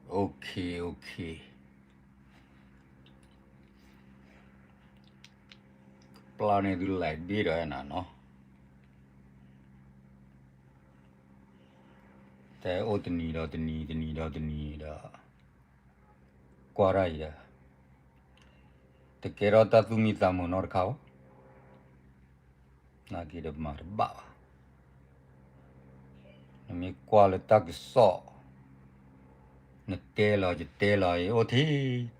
Okay, okay. ကပျၢ်န့ၢ်သု live တဘ့ၣ်ဒီးနၤနီၤ. တဲအိၣ်တနံၤဒီးတနံၤ တနံၤဒီးတနံၤဒီး ကွၢ်တၢ်အံၤဒီး တကဲထီၣ်တၢ်သူၣ်မံသးမုာ်နီတခါဘၣ်. နာ်က့ဒီးမၤတဘၣ်ဘၣ်. နမ့ၢ်ကွၢ်လၢတၢ်ကစီၣ် နတဲလီၤယတဲလီၤအံၤ အိၣ်ထဲ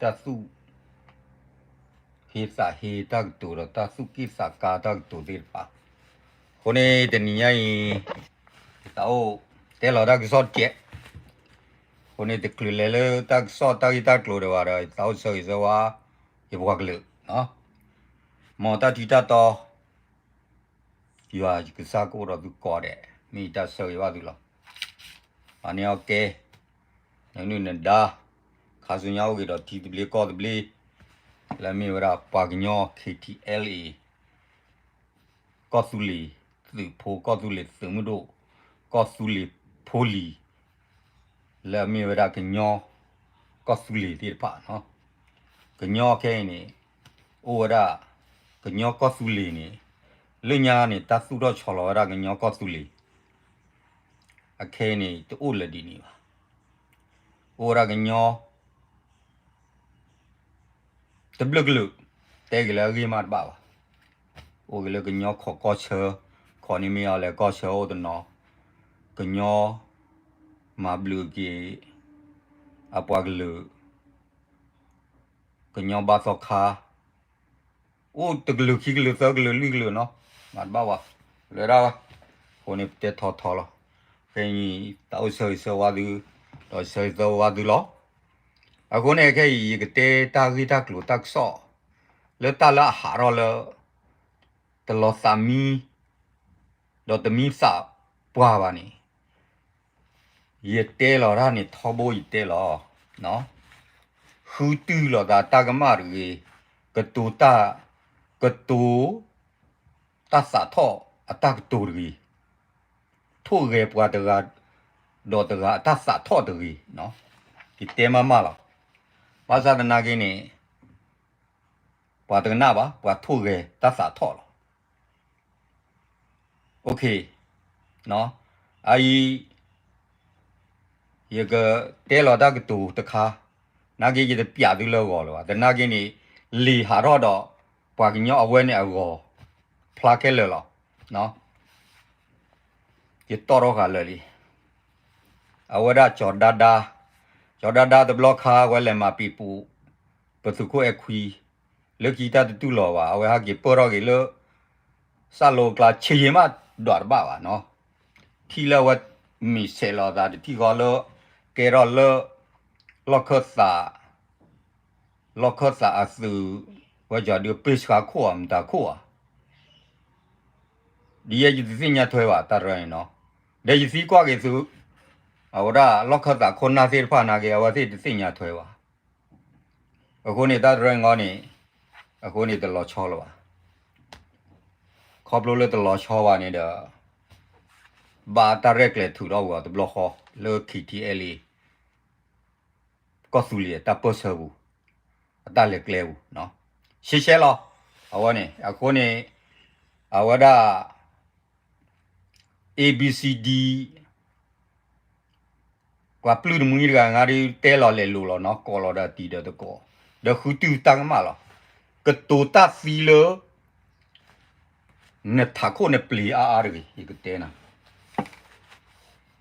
တၢ်သူၣ်ဟ့သးဟ့တၢ်ကတိၤဒီး တၢ်သူၣ်က့ၣ်သးကါတၢ်ကတိၤသ့ၣ်တဖၣ်. အဃိန့ၣ်တနံၤညါအံၤ ယသးအိၣ်တဲလီၤတၢ်ကစီၣ်တကဲး. အဃိန့ၣ်တချုးလဲၤလၢတၢ်ကစီၣ်တၢ်ဂ့ၢ်တၢ်ကျိၤဒံးဘၣ်ဒီး ယသးအိၣ်ဆၢဂ့ၤဆၢဝါ ယပှၤကလုာ် မ်တၢ်ထံတၢ်တီ ယွၤယကစၢ်ကအိၣ်ဒီးသုကိးဂၤဒဲး မ့ၢ်ယတၢ်ဆၢဂ့ၤဘၣ်သုလီၤ. အန့ၣ်အကဲ နနုၢ်နဒါ ခါဆူညါအိၣ်က့ၤဒီးထံသဘျ့ကီၢ်သဘျ့ လၢအမ့ၢ်ဝဲဒၣ်ပှၤကညီ K T L A ကီၢ်သူလ့ၤသုးဖိ ကီၢ်သူလ့ၤသုးမုၢ်ဒိၣ် ကီၢ်သူလ့ၤဖိလံၤ လၢအမ့ၢ်ဝဲဒၣ်ကညီကီၢ်သူလ့ၤသ့ၣ်တဖၣ်နီၤ. ကညီခဲအံၤန့ၣ် အိၣ်ဝဲဒၣ် ကညီကီၢ်သူလ့ၤန့ၣ် လၢညါန့ၣ် တၢ်သူၣ်ထီၣ်ဆီလီၤဝဲဒၣ်ကညီကီၢ်သူလ့ၤ အခဲအံၤန့ၣ် တအိၣ်လၢဒ်န့ၣ်ဘၣ်. အိၣ်ဝဲဒၣ်ကညီ တဘျုးကလုာ် တဲက့ၤလၢအဂ့ၢ်မးတဘၣ်ဘၣ်. အိၣ်က့ၤလၢကညီခီၣ်ကီၢ်ဆၢ ခီၣ်န့ၣ်မ့ၢ်အီၤလဲၤကီၢ်ဆၢအိၣ်တနီၤ, ကညီမၤဘျုးက့ၤ အပှၤကလုာ်, ကညီဘါသီခါ အိၣ်တကလုာ်ခံကလုာ်သၢကလုာ်လွံၢ်ကလုာ်နီၤ, မၤတဘၣ်ဘၣ်, လဲၤဒၣ်ဘၣ်, အဃိန့ၣ်ပတဲထီထီလီၤ. ခဲအံၤ သးအိၣ်ဆၢဂ့ၤဆၢဝါသု, ဒီးဆၢဂ့ၤဆၢဝါသုလီၤ. အဃိန့ၣ်ခဲအံၤ ယကတဲတၢ်ဂ့ၢ်တၢ်ကျိၤတၢ်ကစီၣ် လၢတၢ်လၢအဟးထီၣ်လၢ တလီၤသးမံ ဒီးတမံသးပှၢ်ဘၣ်န့ၣ်, ယတဲလီၤတၢ်န့ၣ်ထီဘိယတဲလီၤ, ဃုတုၢ်လိာ်သးတၢ်ကမၣ်တဂ့ၤ, ကတိၤတၢ်, ကတိၤတၢ်သးထီၣ်အတၢ်ကတိၤတဂ့ၤ, ထိၣ်ဂဲၤပှၤတဂၤဒီးတဂၤအတၢ်သးထီၣ်တဂ့ၤ, ယတဲမးမးလီၤ. ဘၣ်ဆၣ်သနာ်က့န့ၣ် ပှၤတကနၣ်ဘၣ်, ပှၤထိၣ်ဂဲၤတၢ်သးထီၣ်လီၤ. အအံၤ ယကတဲလီၤတၢ်ကတိၤတခါ, နာ်က့ယတပျးသုလၢဂီၤလၢၤဘၣ်, သနာ်က့န့ၣ် လံာ်ဟးထီၣ်ဒီး ပှၤကညီအဝဲန့ၣ်အဂီၤ ဖျါခဲလၢာ်လီၤ. ယတီၣ်ထီၣ်ဃာ်လၢာ်လံ. အဝဲဒၣ်ကၠီၤဒါဒါ, ကၠီၤဒါဒါတဘျီခါ အဝဲလဲၤမၤပံာ်ပူၤ ပသုးခိၣ်အဲၣ်ခွံ လၢခံတၢ်တတူၢ်လိာ်ဘၣ်, အဝဲဟဲက့ၤပၢၢ်ထီၣ်က့ၤလၢ စၣ်လိကျါဆံးယံာ်မးဒွးတဘၣ်ဘၣ်နီၤ. ထံၣ်လၢအဝဲမ့ၢ်ဆဲးလီၤအသးတထံၣ်ဃီလၢ ကဲထီၣ်လၢ လီၢ်ခၢၣ်သး လီၢ်ခၢၣ်သးအသုး ဝဲကၠီၤဒုးပ့ၢ်ဆှါခိၣ်ဧါ မတၤခိၣ်ဧါ ဒ်ယဲယတသ့ၣ်ညါထွဲဘၣ် တၢ်တရၢန့ၣ်နီၤ. ဒီးယသံကွၢ်က့ၤသု အဝဲဒၣ်လီၢ်ခၢၣ်သးခိၣ်နၢ်သ့ၣ်တဖၣ်နာ်က့ အဝဲသ့ၣ်တသ့ၣ်ညါထွဲဘၣ်. အဃိန့ၣ် တၢ်တရၢန့ၣ် အဃိန့ၣ်တလီၤဆီလၢၤဘၣ်. ခီဖျိလၢတလီၤဆီဘၣ်န့ၣ်ဒီး ဘၣ်တၢ်ရဲၣ်ကျဲၤထုးထီၣ်ဝဲတဘျီဃီ လၢ K T L A ကီၢ်သူလ့ၤအတၢ်ပၢၢ်ဆၢပူၤ အတၢ်လဲၤကျဲပူၤ ရှဲရှဲလီၤ. အဝဲန့ၣ် အဃိန့ၣ် အဝဲဒၣ် A B C D ပှၤပျုၢ်တမှံတဂၤငါဒုးတဲလီၤလဲၤလိာ်လီၤနီၤ, ကိးလီၤဒီးတံၤဒီးသကိး, ဒီးဃုတုၢ်တၢ်ကမၣ်လီၤ. ကတိၤတၢ်သံလၢ နထးခိၣ်နပျ့ၤအါအါတဂ့ၤ, ယကတဲနၤ,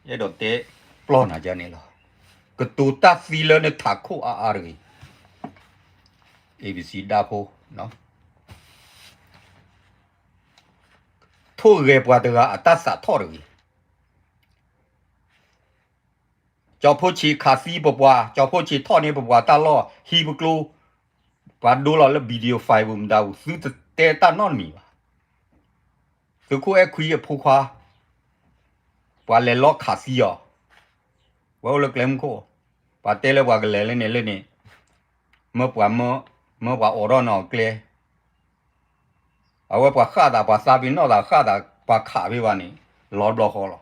အဲၣ်ဒိးတဲပျီၢ်နၤဒ်န့ၣ်လီၤ. ကတိၤတၢ်သံလၢနထးခိၣ်အါအါတဂ့ၤ, A B C ဒၣ်ဖိ ထိၣ်ဂဲၤပှၤတဂၤအတၢ်သးထီၣ်တဂ့ၤ. ကၠီဖိဆံးခးသံပပှၤ, ကၠီဖိဆံးထီၣ်န့ၢ်ပပှၤတၢ်လီၢ်ဟံၣ်ပကျိ, ပှၤဒိလီၤလၢ video file ပူၤမတၤပူၤ, သုတတဲတၢ်နီတမံၤဘၣ်. သုးခိၣ်အဲၣ်ခွံအဖိခွါ, ပှၤလဲၤလီခးသံအီၤ, ဝဲအိၣ်လၢကျဲမုၢ်ခိၣ်, ပှၤတဲလၢပှၤကလဲၤလၢန့ၣ်လၢန့ၣ်, မၢပှၤမၢ, မၢပှၤအိးထီၣ်န့ၢ်အီၤကျဲ အဝဲပှၤဃၣ်သး ပှၤသးပ့ၤနီၣ်သးဃၣ်သး ပှၤခးဖဲဘၣ်န့ၣ် လီၤတဘျီဃီလီၤ.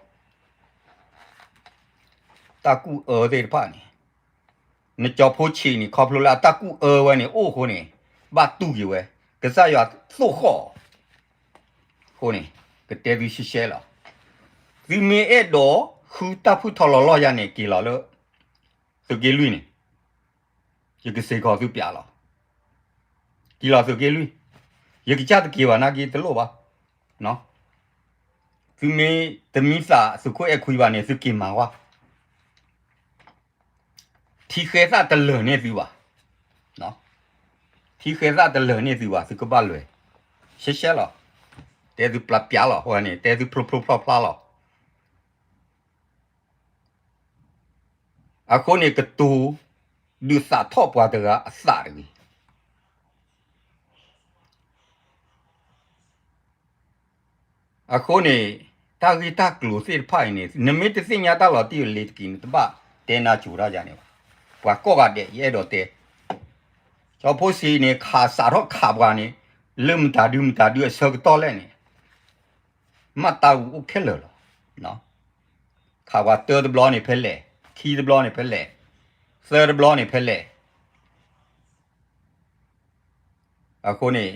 တၢ်ကူၣ်အၢသ့ၣ်တဖၣ်န့ၣ်, နကၠီဖိဆံးန့ၣ် ခီဖျိလၢအတၢ်ကူၣ်အၢဝဲန့ၣ် အိၣ်အဃိန့ၣ် ဘၣ်တူၢ်က့ၤဝဲ, ကစၢ်ယွၤသိၣ်ဃီၣ်အီၤ, အဃိန့ၣ် ကတဲသုရှဲရှဲလီၤ. သုမ့ၢ်အဲၣ်ဒိးဃုတၢ်ဖုၣ်ထီလီၤလီၢ်ယၤန့ၣ် က့ၤလီၤလၢ သုးက့လွံၢ်န့ၣ် ယကစ့ၢ်ကီးသုပျးလီၤ. က့ၤလီၤသုးက့လွံၢ်, ယကစၢ်တက့ၤဘၣ်နာ်က့တလိၣ်ဘၣ်. သုမ့ၢ်တမံသးသုးခိၣ်အဲၣ်ခွံဘၣ်န့ၣ် သုက့ၤမၤဝဲ ထံဃဲသၣ်တလၢာ်န့ၢ်သုဘၣ်, ထံဃဲသၣ်တလၢာ်န့ၢ်သုဘၣ် သုကဘၣ်လဲၤ, ရှဲရှဲလီၤ. တဲသုပျးပျးလီၤ အဝဲန့ၣ် တဲသုဖျိဖျိဖျါဖျါလီၤ. အဃိန့ၣ် ကတိၤဒုးသးထီၣ်ပှၤတဂၤအသးတဂ့ၤ. အဃိန့ၣ် တၢ်ဂ့ၢ်တၢ်ကျိၤသ့ၣ်တဖၣ်အံၤန့ၣ် နမ့ၢ်တသ့ၣ်ညါတၢ်လီၤတံၢ်လီၤဆဲးတက့ၢ်န့ၣ် တဘၣ်တဲနါစိၤတၢ်ယၤန့ၣ်ဘၣ်. ပှၤကိးဂၤဒဲး ယအဲၣ်ဒိးတဲ, ကၠီဖိဆံးန့ၣ် ခးစးထီၣ်ခးပှၤန့ၣ် လၢမတၤဒုမတၤဒုအဆၢကတီၢ်လဲၣ်န့ၣ် မ့ၢ်တၢ်ဂ့ၢ်အိၣ်ခဲလၢာ်လီၤ. ခးပှၤတၢတဘျီန့ၣ်ဖဲလဲၣ်, ခံတဘျီန့ၣ်ဖဲလဲၣ်, သၢတဘျီန့ၣ်ဖဲလဲၣ်. အဃိန့ၣ်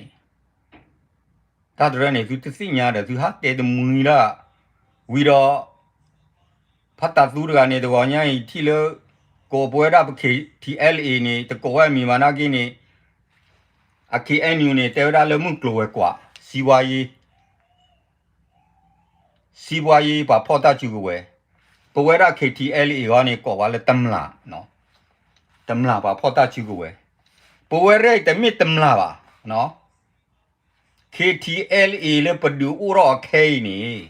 တၢ်တရၢန့ၣ် သုတသ့ၣ်ညါဒီး သုဟးတဲတမှံၤဒၣ်, ဝံၤဒီး ဖးတၢ်သူတဂၤန့ၣ် တဂီၤညါအံၤထံၣ်လၢ ကိးပဝဲဒၣ်ပ K T L A န့ၣ် တကိးဝဲအမံၤမးနာ်က့န့ၣ် အ K N U န့ၣ် တဲဝဲဒၣ်လၢမုၢ်ကျိၤဝဲၤကွာ် စံးဘှါယ့ စံးဘှါယ့ပှၤဖီၣ်တၢ်စုကဝဲၤ, ပဝဲဒၣ် K T L A အဂီၢ်န့ၣ် ကိးဝဲလၢတမျၢ်, တမျၢ်ပှၤဖီၣ်တၢ်စုကဝဲၤ, ပဝဲရဲၣ်တမ့ၢ်တမျၢ်ဘၣ်, K T L A လၢပဒုးအိၣ်ထီၣ်အခဲအံၤန့ၣ်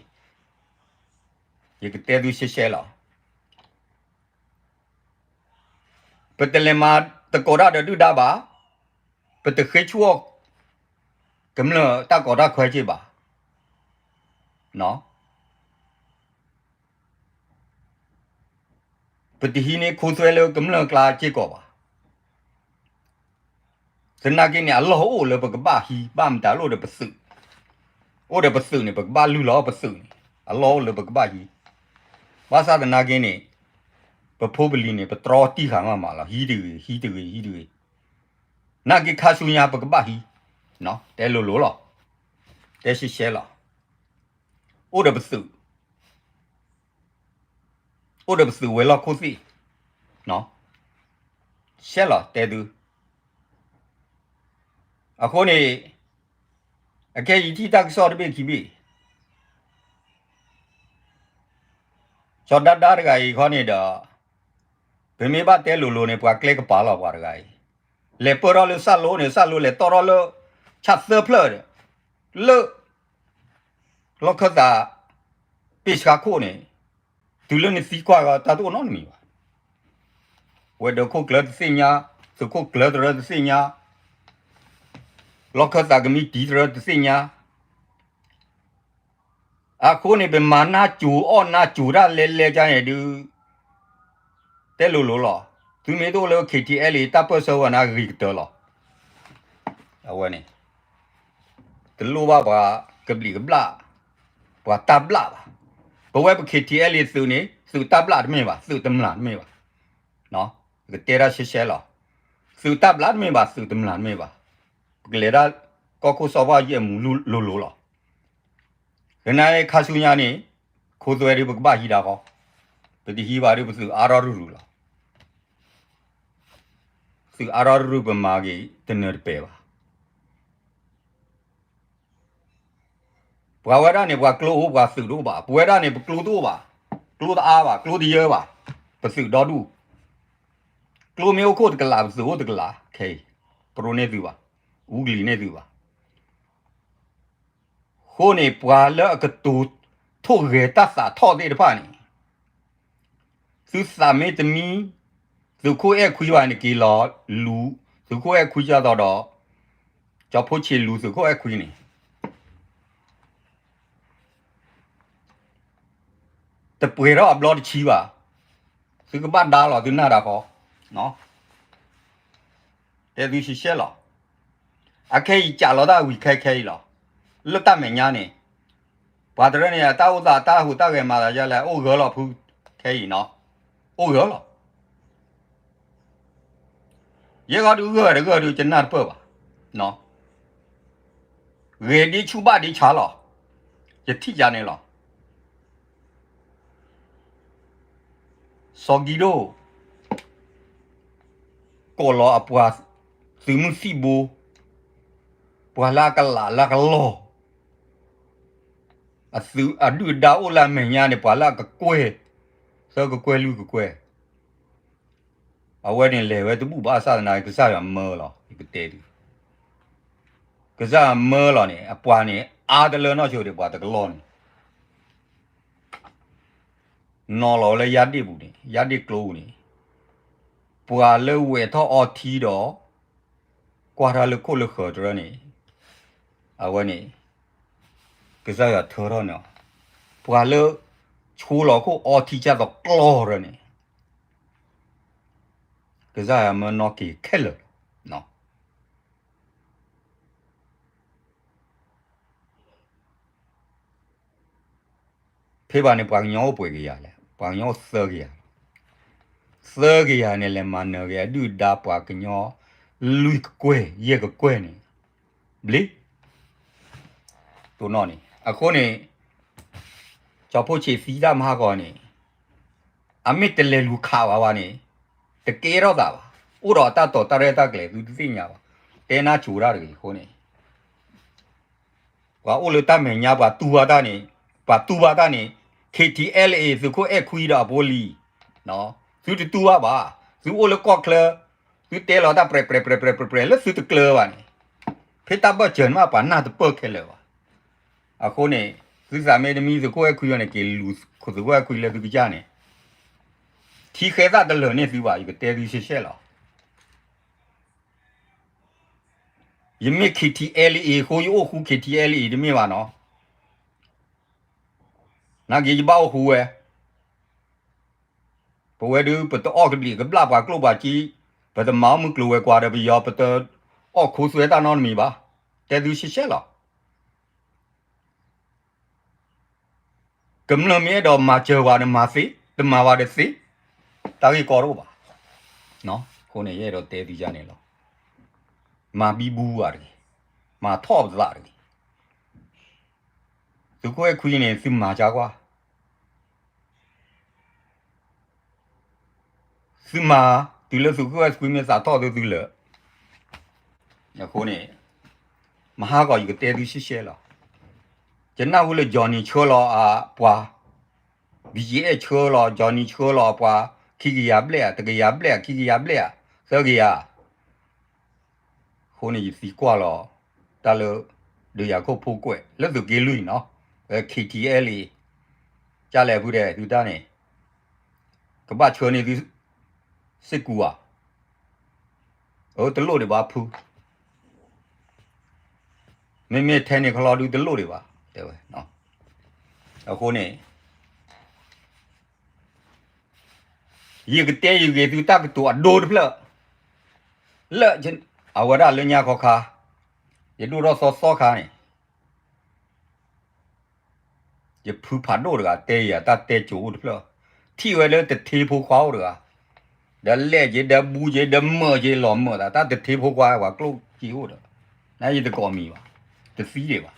ယကတဲသုရှဲရှဲလီၤ. ပတလဲၤမၤတကိးတၢ်ဒီးဒုၣ်ဒါဘၣ်, ပတဃ့ဆူၣ်အီၣ်ကမျၢၢ်တၢ်ကီတၢ်ခဲက့ၢ်ဘၣ်. ပတဟံးန့ၢ်ခိသွဲလၢကမျၢၢ်ကျါစ့ၢ်ကီးဘၣ်. သနာ်က့န့ၣ် အလီၢ်အိၣ်လၢပကဘၣ်ဟံး, ဘၣ်မတၤလၢအိၣ်ဒီးပသုး, အိၣ်ဒီးပသုးန့ၣ် ပကဘၣ်လုၢ်လီၤပသုးန့ၣ်, အလီၢ်အိၣ်လၢပကဘၣ်ဟံး. ဘၣ်ဆၣ်သနာ်က့န့ၣ် ပဖိပလံၤန့ၣ် ပတြီတံၢ်ဃာ်မးမးလီၤ, ဟံးတဂ့ၤ, ဟံးတဂ့ၤ, ဟံးတဂ့ၤ. နာ်က့ခါဆူညါပကဘၣ်ဟံး, တဲလိၤလိၤလီၤ, တဲရှဲရှဲလီၤ. အိၣ်ဒီးပသုး အိၣ်ဒီးပသုးဝဲၤလီၢ်ခိၣ်သ့ၣ်, ရှဲလီၤတဲသု. အဃိန့ၣ် အခဲအံၤထံၣ်တၢ်ကစီၣ်တဘ့ၣ်ခံဘ့ၣ်, စီၤဒါဒါတဂၤအံၤခီန့ၣ်ဒီး ပမ့ၢ်ဘၣ်တဲလိၤလိၤန့ၣ် ပှၤကျဲကပၤလီၤပှၤတဂၤအံၤ, လဲၤပၢၢ်ထီၣ်လၢစၣ်လိန့ၣ် စၣ်လိလဲၤတီၣ်ထီၣ်လၢ ဆၣ်သၢဖျၢၣ်ဒီး လၢ လီၢ်ခၢၣ်သး ပ့ၢ်ဆှါခိၣ်န့ၣ် တုၤလၢနသံကွၢ်ဂီၤ တၢ်တအိၣ်နီတမံၤဘၣ်. ဝဲၤဒၢးခိၣ်ကျၢၢ်တသ့ၣ်ညါ, သုးခိၣ်ကျၢၢ်တရၢတသ့ၣ်ညါ, လီၢ်ခၢၣ်သးကမံးတံာ်တရၢတသ့ၣ်ညါ. အဃိန့ၣ် ပမၤနၢ်စူၤအီၣ်နၢ်စူၤတၢ်လဲၤလဲၤကါန့ၣ်ဒုး တဲလိၤလိၤလီၤ. သုမ့ၢ်တအိၣ်လၢ K T L A တၢ်ပၢၢ်ဆၢဝဲန့ၣ် ဂ့ၤကတၢၢ်လီၤ. အဝဲန့ၣ် တလိၣ်ဘၣ်ပှၤကဘျံးကဘျၣ်, ပှၤတၢ်ဘျၣ်ဘၣ်. ပဝဲပ K T L A သုးန့ၣ် သုးတၢ်ဘျၣ်တမ့ၢ်ဘၣ်, သုးတမျၢ်တမ့ၢ်ဘၣ်. ပကတဲတၢ်ရှဲရှဲလီၤ. သုးတၢ်ဘျၣ်တမ့ၢ်ဘၣ်, သုးတမျၢ်တမ့ၢ်ဘၣ်. ပကလဲၤဒၣ်ကီၢ်ခိၣ်စီၤဘၣ်ယဲၢ်မူလိၤလိၤလီၤ. သနာ်က့ခါဆူညါန့ၣ် ခိသွဲဒုးပကဘၣ်ဟံးဒၣ်ဃီ, ပတဟံးဘၣ်ဒုးပသုးအါထီၣ်ရုၢ်ရုၢ်လီၤ. သုးအါထီၣ်ရုၢ်ရုၢ်ပမၤက့ၤတနၢၤတပဲာ်ဘၣ်. ပှၤဝဲဒၣ်န့ၣ် ပှၤကျိအိၣ်ပှၤသုးတအိၣ်ဘၣ်, ပဝဲဒၣ်န့ၣ် ပကျိတအိၣ်ဘၣ်, ကျိတအါဘၣ်, ကျိတယၢဘၣ်, ပသုးဒီဒူၣ်, ကျိမ့ၢ်အိၣ်ခိၣ်တကလး ပသုးအိၣ်တကလး, ခဲအံၤ ပရိန့ၢ်သုဘၣ်, အူကလံၤန့ၢ်သုဘၣ်. အဃိန့ၣ် ပှၤလၢအကတိၤထိၣ်ဂဲၤတၢ်သးထီၣ်သ့ၣ်တဖၣ်န့ၣ် သုသးမ့ၢ်တမံ သုးခိၣ်အဲၣ်ခွံဘၣ်န့ၣ် က့ၤလီၤလူၤ သုးခိၣ်အဲၣ်ခွံဒ်သိးဒီး ကၠီဖိဆံးလူၤသုးခိၣ်အဲၣ်ခွံန့ၣ် တပှဲၤထီၣ်အဘျီတဆံဘၣ်. သုကဘၣ်ဒါလီၤ သုနၢ်တၢ်ဃီ, တဲသုရှဲရှဲလီၤ. အခဲအံၤကးလီၤတၢ်ဝံၤခဲခဲအံၤလီၤ. လၢတၢ်မဲာ်ညါန့ၣ် ပှၤတရၢန့ၣ် တၢ်အိၣ်သးတၢ်ဟူးတၢ်ဂဲၤမၤသးဒ်လဲၣ် အိၣ်ဂၢၢ်လီၤဖုခဲအံၤနီၤ, အိၣ်ဂၢၢ်လီၤ. ယဲဂီၤဒုးဂၢၢ်တဂၢၢ်ဒုး ယနၢ်တပၢၢ်ဘၣ်. ဂဲၤဒ့ဆူၣ်ဘၣ်ဒ့ဆါလီၤ. ယထံၣ်ယၤန့ၣ်လီၤ. စီၤကံဒိၣ် ကိးလီၤအပှၤသုးမုၢ်သံၣ်ဘိ, ပှၤလၢအကလးလၢအကလီၢ်, အသုးအဒုၣ်အဒါအိၣ်လၢအမဲာ်ညါန့ၣ် ပှၤလၢအကကွဲၢ်, သၢကကွဲၢ်လွံၢ်ကကွဲၢ်, အဝဲန့ၣ်လဲၤဝဲတဘူၣ်ဘၣ်ဆၣ်သနာ်က့ ကစၢ်ယွၤမၢလီၤ ယကတဲသု, ကစၢ်ယွၤမၢလီၤန့ၣ် အပှၤန့ၣ် အါတလၢနီၢ်ဆိဒံး ပှၤတကလီၢ်န့ၣ် နီၤလီၤဝဲလၢယါဒ့ၣ်ပူၤန့ၣ် ယါဒ့ၣ်ကျိပူၤန့ၣ်, ပှၤလၢဝဲၤထီၣ်အီထံဒီး ကွၢ်တၢ်လၢခိၣ်လၢဃၢၤတရၢန့ၣ်, အဝဲန့ၣ် ကစၢ်ယွၤထၢထီၣ်န့ၣ်, ပှၤလၢ ဆိလီၤခိၣ်အီထံကၢ်သီးကျီၢ်တရၢန့ၣ်, ကစၢ်ယွၤမၢနီၣ်က့ၤခဲလၢာ်လီၤ. ဖဲဘၣ်န့ၣ် ပှၤကညီအိၣ်ပှဲၤကယၤလဲၣ်, ပှၤကညီအိၣ်သၢကယၤ, သၢကယၤန့ၣ် လဲၤမၤနၢၤက့ၤအဒုၣ်အဒါပှၤကညီ လွံၢ်ကကွဲၢ် ယဲၢ်ကကွဲၢ်န့ၣ်, ဘျ့ တိၢ်နီၣ်န့ၣ် အဃိန့ၣ် ကၠီဖီဆံးသံတၢ်မဟါဂီၤန့ၣ်, အမ့ၢ်တလဲၤလူၤခးဘၣ်ဝဲန့ၣ်, တကဲထီၣ်သးဘၣ်, အိၣ်ဒီးအတၢ်တိာ်တၢ်ရဲၣ်တၢ်ကျဲၤ သုတသ့ၣ်ညါဘၣ်, တဲနၢ်စူၤတၢ်တဂ့ၤအဃိန့ၣ် ပှၤအိၣ်လၢတၢ်မဲာ်ညါ ပှၤတူၢ်ဘၣ်တၢ်န့ၣ်, ပှၤတူၢ်ဘၣ်တၢ်န့ၣ်, K T L A သုးခိၣ်အဲၣ်ခွံဒီးအဖိလံၤ, သုတတူၢ်ဘၣ်ဘၣ်, သုအိၣ်လၢကီၢ်ချၢ, သုတဲလီၤတၢ်ပြဲးပြဲးပြဲးပြဲးပြဲးပြဲး လၢသုတကျၢၤဘၣ်န့ၣ်, ဖဲတၢ်ဘၢၣ်စၢၤန့ၣ်မး ပှၤနၢ်တပၢၢ်ခဲလၢာ်ဘၣ်. အဃိန့ၣ် သုသးမ့တမံ သုးခိၣ်အဲၣ်ခွံအီၤန့ၣ် က့ၤလူၤသုးခိၣ်အဲၣ်ခွံလၢသုကစၢ်န့ၣ်, ထံဃဲသၣ်တလၢာ်န့ၢ်သုဘၣ်, ယကတဲသုရှဲရှဲလီၤ. ယမ့ၢ် K T L A အဃိ ယအိၣ်ဃူ K T L A တမ့ၢ်ဘၣ်နီၤ, နာ်က့ ယဘၣ်အိၣ်ဃူဝဲ, ပဝဲဒုး ပတအီၣ်ကဘျံးကဘျၣ်ပှၤကျိၣ်ပှၤစ့, ပတမၤအီၣ်မုၢ်ကျိၤဝဲၤကွာ်ဒီးပယီၤ, ပတအီၣ်ခိသွဲတၢ်နီတမံၤဘၣ်, တဲသုရှဲရှဲလီၤ. ကမျၢၢ်မ့ၢ်အဲၣ်ဒိးမၤစၢၤပှၤဒီးမၤသ့, တမၤဘၣ်ဒီးသ့, တၢ်ဂ့ၢ်ကီတအိၣ်ဘၣ်. အဃိန့ၣ် ယအဲၣ်ဒိးတဲသုယၤန့ၣ်လီၤ. မၤဘံဘူပှၤတဂ့ၤ, မၤထီၣ်ပသးတဂ့ၤ. သုးခိၣ်အဲၣ်ခွံန့ၣ် သုမၤကါကွၢ် သုမၤ, တုၤလၢသုးခိၣ်အဲၣ်ခွံမ့ၢ်သးထီၣ်သုသုလၢာ်, အဃိန့ၣ် မဟါဂီၤယကတဲသုရှဲရှဲလီၤ. ယနၢ်ဟူလၢ Johnny ဆှၢလီၤအပှၤ, B G F ဆှၢလီၤ Johnny ဆှၢလီၤအပှၤ, ခံကယၤဘျဲၣ်ဧါ, တကယၤဘျဲၣ်ဧါ, ခံကယၤဘျဲၣ်ဧါ, သၢကယၤ အဃိန့ၣ် ယသံကွၢ်လီၤ တၢ်လၢ ဒုးယၤခိၣ်ဖိကွဲး လၢသုးက့လွံၢ်နီၤ, K T L A, ကၢ်လဲၤဖုဒဲး သုတၢ်န့ၣ် ကဘၣ်ဆှၢန့ၢ်သု စ့ၢ်ကီးဧါ, အတလိၣ်ဒံးဘၣ်ဖု, မ့မ့ၢ်ထဲန့ၣ်ခီလီၤဒုးတလိၣ်ဒံးဘၣ်, တဲဝဲ, အဃိန့ၣ် ယကတဲယဂ့ၤသုတၢ်ကတိၤအဒိတဖျၢၣ်, လၢ အဝဲဒၣ်လၢညါခီခါ, ယဒိၣ်ထီၣ်သီသီခါန့ၣ်, ယဖုဖးဒိၣ်တဂၤတဲယၤတၢ်တဲကိအိၣ်တဖျၢၣ်, ထံၣ်ဝဲလၢတထ့ဖိခွါအိၣ်တဂၤ, ဒီးလဲၣ်က့ၤ ဒီးဘူးက့ၤ ဒီးမၢာ်က့ၤ လီၤမၢာ်သး တၢ်တထ့ဖိခွါပှၤကျိၣ်စ့အိၣ်ဒီး, နယတကိးမံၤဘၣ်, တသံဒံးဘၣ်.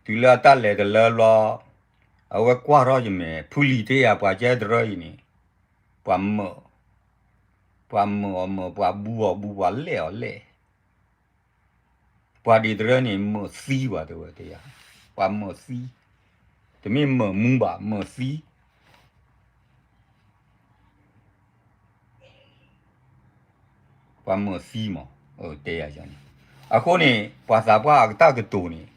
တုၤလၢအတၢ်လဲၤတလၢဘျီ, အဝဲကွၢ်ထီၣ်ယမဲာ် ဖုလံၤတ့ၢ်ယၤ ပှၤကဲတရၢအံၤန့ၣ်, ပှၤမၢာ်, ပှၤမၢာ်အီၤမၢာ်, ပှၤဘူးအီၤဘူး, ပှၤလဲၣ်အီၤလဲၣ်, ပှၤဒ်တရၢန့ၣ် မၢာ်သံပှၤတဲဝဲတယၤ, ပှၤမၢာ်သံ, တမ့ၢ်မၢာ်မူဘၣ်, မၢာ်သံ ပှၤမၢာ်သံမး, တဲယၤန့ၣ်, အဃိန့ၣ် ပှၤသးပှၢ်အတၢ်ကတိၤန့ၣ်,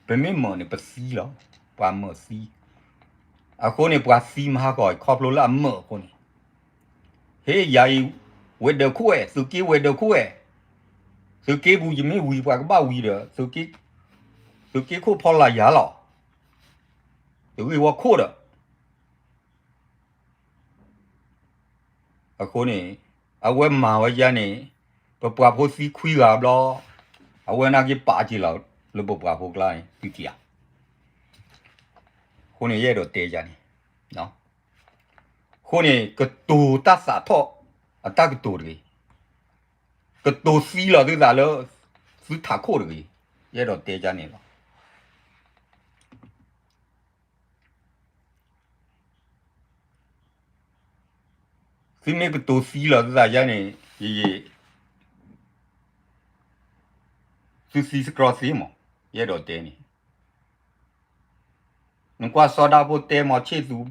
ပမ့ၢ်မၢာ်န့ၣ် ပသံလီၤ, ပှၤမၢာ်သံ, အဃိန့ၣ် ပှၤသံမဟါဂီၤ ခီဖျိလၢအမၢာ်အဃိန့ၣ်, ဟ့ၣ်ယၤအံၤ, ဝဲၤဒၢးခိၣ်ဝဲ, သုးက့ဝဲၤဒၢးခိၣ်ဝဲ, သုးက့ပူၤယမ့ၢ်ဝံၤ ပှၤကဘၣ်ဝံၤဒီး, သုးက့ခိၣ်ဖီလာ်ယၤလီၤ, သုးဂ့ၢ်ဝီခိၣ်ဒီး အဃိန့ၣ်, အဝဲမၤဝဲယၤန့ၣ်, ပပှၤဖိသံခွံဂၤဘျီ, အဝဲနာ်က့ၤပာ်က့ၤလီၤလၢပပှၤဖိကျါန့ၣ် သုထံၣ်ဧါ. အဃိန့ၣ် ယအဲၣ်ဒိးတဲယၤန့ၣ်, အဃိန့ၣ် ကတိၤတၢ်သးထီၣ် အတၢ်ကတိၤတဂ့ၤ, ကတိၤသံလီၤသုသးလၢ သုထးခိၣ်တဂ့ၤ, ယအဲၣ်ဒိးတဲဒ်န့ၣ်လီၤ. သုမ့ၢ်ကတိၤသံလီၤသုသးယါန့ၣ် ယယံာ် သုသံစကီသ့မး, ယအဲၣ်ဒိးတဲန့ၣ်. နကွၢ်စီၤဒၣ်ဖိတဲ မီၤဆ့ၣ်သူး,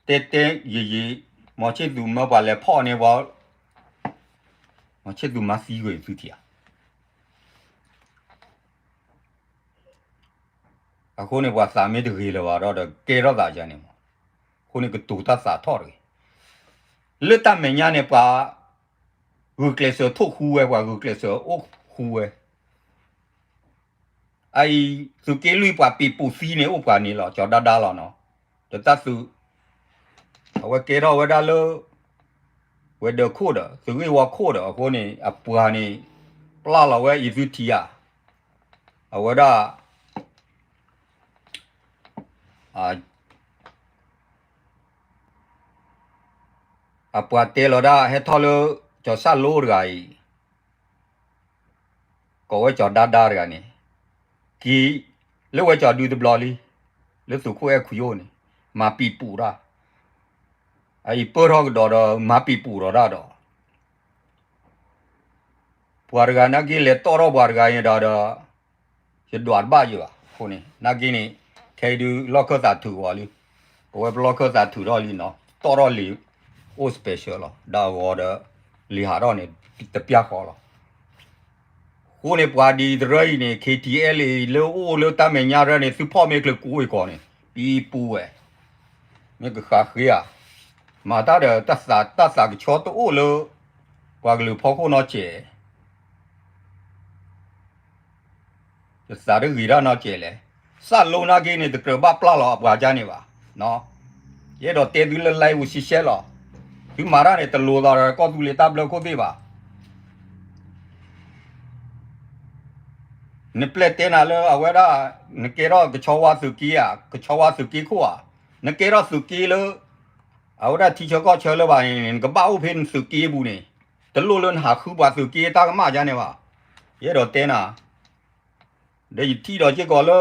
တဲတဲယံာ်ယံာ်, မီၤဆ့ၣ်သူးမၢပှၤလဲၤဖီၣ်န့ၢ်ပှၤ, မီၤဆ့ၣ်သူးမၤသံကွံာ်သုထံၣ်ဧါ. အဃိန့ၣ် ပှၤသးမ့ၢ်တဂ့ၤလၢၤဘၣ်ဒီး ကဲထီၣ်သးယါန့ၣ်မး. အဃိန့ၣ် ကတိၤတၢ်သးထီၣ်တဂ့ၤ. လၢတၢ်မဲာ်ညါန့ၣ် ပှၤဂုာ်ကျဲးစၢးထိၣ်ဃူဝဲ, ပှၤဂုာ်ကျဲးစၢးအိၣ်ဃူဝဲ. အအံၤ သုးက့လွံၢ်ပှၤပံာ်ပူၤသံန့ၣ် အိၣ်ပှၤန့ၣ်လီၤ, ကၠီၤဒါဒါလီၤနီၤ. ဒီးတၢ်သုး အဝဲကဲထီၣ်ဝဲဒၣ်လၢ ဝဲၤဒၢးခိၣ်ဒီး သုးဂ့ၢ်ဝီခိၣ်ဒီး အဃိန့ၣ် အပှၤန့ၣ် ပျၢ်လီၤဝဲအံၤသုထံၣ်ဧါ. အဝဲဒၣ် အပှၤတဲလီၤဒၣ် ဟဲထီၣ်လၢ ကၠီၤဆၣ်လိတဂၤအံၤ ကိးဝဲကၠီၤဒါဒါတဂၤန့ၣ် က့ၤလၢဝဲကၠီၤဒုတဘျီလံ, လၢသုးခိၣ်အဲၣ်ခွံအိၣ်န့ၣ် မၤပံာ်ပူၤတၢ်, အအံၤပၢၢ်ထီၣ်ကဒီးဒီး မၤပံာ်ပူၤဒီးတၢ်ဒီး ပှၤတဂၤနာ်က့လဲၤတီၣ်ထီၣ်ပှၤတဂၤအံၤဒီးဒီး ယဒွးတဘၣ်ယဘၣ်. အဃိန့ၣ် နာ်က့န့ၣ် ခဲအံၤဒုးလီၢ်ခၢၣ်သးထုးဂီၤလံ, ပဝဲပလီၢ်ခၢၣ်သးထုးထီၣ်လံနီၤ, တီၣ်ထီၣ်လံာ်အိၣ် special လီၤ, ဒီးအဂီၤဒီး လံာ်ဟးထီၣ်န့ၣ် တပျၢ်ဃီလီၤ. အဃိန့ၣ် ပှၤဒ်တရၢအံၤန့ၣ် KTLA လၢအိၣ်လၢတၢ်မဲာ်ညါတရၢန့ၣ် သုဖီၣ်မ့ၢ်ချုးကိးအံၤကီးန့ၣ် ပံပူၤဝဲ, မ့ၢ်ကဃးဃ့ဧါ, မၤတၢ်ဒီးတၢ်သးကဆီတအိၣ်လၢ ပှၤကလုာ်ဖီခိၣ်နီတစဲး တသးတဂ့ၤတၢ်နီတစဲးလဲၣ်. စၢ်လိနာ်က့န့ၣ် တကြၢးဘၣ်ပျၢ်လီၤအပှၤကါန့ၣ်ဘၣ်. ယအဲၣ်ဒိးတဲသုလၢ live ပူၤရှဲရှဲလီၤ. သုမၤတၢ်န့ၣ် တလိၤသးဒီးကီၢ်သူလ့ၤတၢ်ဘျၢခိၣ်သ့ၣ်ဘၣ်. နပျဲၢ်တဲနၤလၢအဝဲဒၣ် နကဲထီၣ်ကဆီဝါသုးက့ဧါ, ကဆီဝါသုးက့ခိၣ်ဧါ, နကဲထီၣ်သုးက့လၢ အဝဲဒၣ်ထံဆၢကီၢ်ဆၢလၢၤဘၣ်န့ၣ် နကဘၣ်အိၣ်ဖဲနသုးက့အပူၤန့ၣ်, တလိၣ်လၢနဟးဃုပှၤသုးက့တၢ်ကမၣ်ကါန့ၣ်ဘၣ်. ယအဲၣ်ဒိးတဲနၤ ဒီးယထံၣ်ဒီးစ့ၢ်ကီးလၢ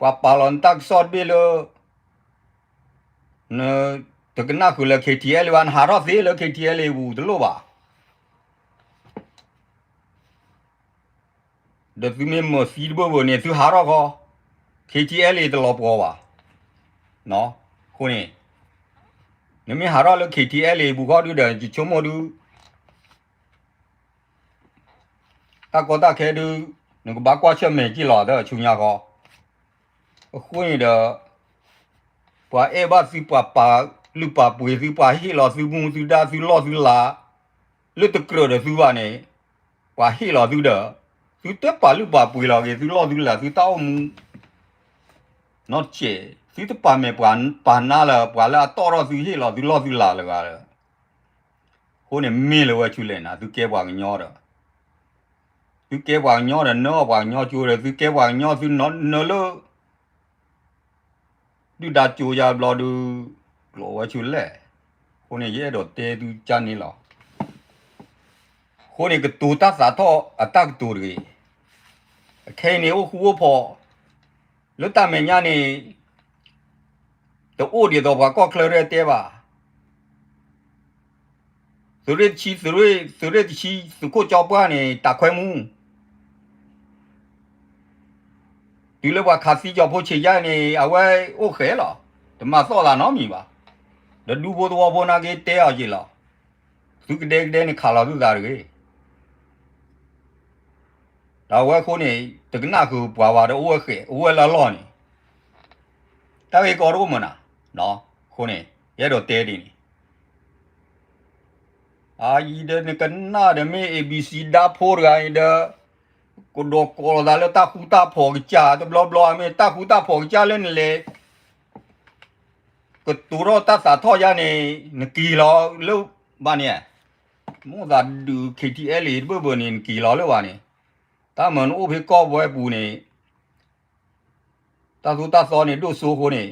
ပှၤပာ်လီၤနတၢ်ကစီၣ်တဘ့ၣ်လၢ နတကနၣ်ဃုာ်လၢ KTLA ဘၣ်, နဟးထီၣ်သ့လၢ KTLA ပူၤတလိၣ်ဘၣ်. ဒီးသုမ့ၢ်မၤသံတဘၣ်ဘၣ်န့ၣ် သုဟးထီၣ်ခီ, KTLA တလီၤပှီၤဘၣ်. အဃိန့ၣ် နမ့ၢ်ဟးထီၣ်လၢ KTLA ပူၤခီဒုဒီး ယဆိကမိၣ်ဒု တၢ်ကီတၢ်ခဲဒု နကဘၣ်ကွၢ်ဆၢၣ်မဲာ်က့ၤလီၤ ဒီးဆူညါဃီ. အဃိန့ၣ်ဒီး ပှၤအဲၣ်ဘၣ်သု ပှၤပာ်လုၢ်ပာ်ပှ့ၤသု ပှၤဟ့ၣ်လီၤသုမူသုဒါ သုလီၢ်သုလၤ လၢတကြၢးဒီးသုဘၣ်န့ၣ် ပှၤဟ့ၣ်လီၤသုဒီး သုတပာ်လုၢ်ပာ်ပှ့ၤလီၤက့ၤ သုလီၢ်သုလၤ သုတၢ်အိၣ်မူ နီတစဲး, သုတပာ်မဲာ်ပာ်နါလၢ ပှၤလၢအတီၣ်ထီၣ်သုဟ့ၣ်လီၤသုလီၢ်သုလၤလၢၤဂၤလၢ အဃိန့ၣ်မ့ၢ်လၢဝဲဆူလဲၣ်နၤ သုကဲပှၤကညီဒီး သုကဲပှၤကညီဒီး နၢအီၣ်ပှၤကညီကၠိဒီး သုကဲပှၤကညီသုနၢလၢ ဒုၣ်ဒါကၠိယါဘျီဒု ကျိးဝဲဆူလဲၣ်. အဃိန့ၣ် ယအဲၣ်ဒိးတဲသုကါန့ၣ်လီၤ. အဃိန့ၣ် ကတိၤတၢ်သးထီၣ်အတၢ်ကတိၤတဂ့ၤ. အခဲအံၤန့ၣ် အိၣ်ဃူအိၣ်ဖိး လၢတၢ်မဲာ်ညါန့ၣ် တအိၣ်ဒ်သိးပှၤကီၢ်ချၢရဲၣ်တဲဘၣ်. သုးရ့ၣ်တဆံ သုးရ့ၣ် သုးရ့ၣ်တဆံ သုးခိၣ်ကၠီပှၢ်န့ၣ် တၢ်ခွဲမူ တုၤလၢပှၤခးသံကၠီၤဖိဆံးယါန့ၣ် အဝဲအိၣ်ဃဲလီၤ. တမၤသီၣ်သးနီတမံၤဘၣ်. ဒီးဒူဖိသဝီဖိနာ်က့တဲအီၤက့ၤလီၤ. သုကဒဲကဒဲန့ၣ်ခးလီၤသုသးတဂ့ၤ. ဒီးအဝဲအဃိန့ၣ် တကနၣ်ဃုာ်ပှၤဘၣ်ဒီးအိၣ်ဝဲဃဲ အိၣ်ဝဲလၢအလီၢ်န့ၣ် တၢ်ဂ့ၢ်ကီတအိၣ်မးနၤ. အဃိန့ၣ် ယအဲၣ်ဒိးတဲဒ်န့ၣ် အအံၤဒီးနကနၣ်ဒီးမ့ၢ် A B C ဒါဖိတဂၤအံၤဒီး ကဒိးကိးလိာ်သးလၢတၢ်ဃူတၢ်ဖိးကစၢ် တဘျီဘျီ မ့ၢ်တၢ်ဃူတၢ်ဖိးကစၢ်လၢနလဲၤ ကတိၤထီၣ်တၢ်သးထီၣ်ယါန့ၣ် နက့ၤလီၤလၢဘၣ်န့ၣ်, မိၣ်သးဒုး K T L A တဘၢၣ်ဘၢၣ်န့ၣ် နက့ၤလီၤလၢဘၣ်န့ၣ်, တၢ်မၤနအိၣ်ဖဲကီၢ်ပူၤဝဲပူၤန့ၣ် တၢ်သိၣ်တၢ်သီန့ၣ် ဒိၣ်စိအဃိန့ၣ်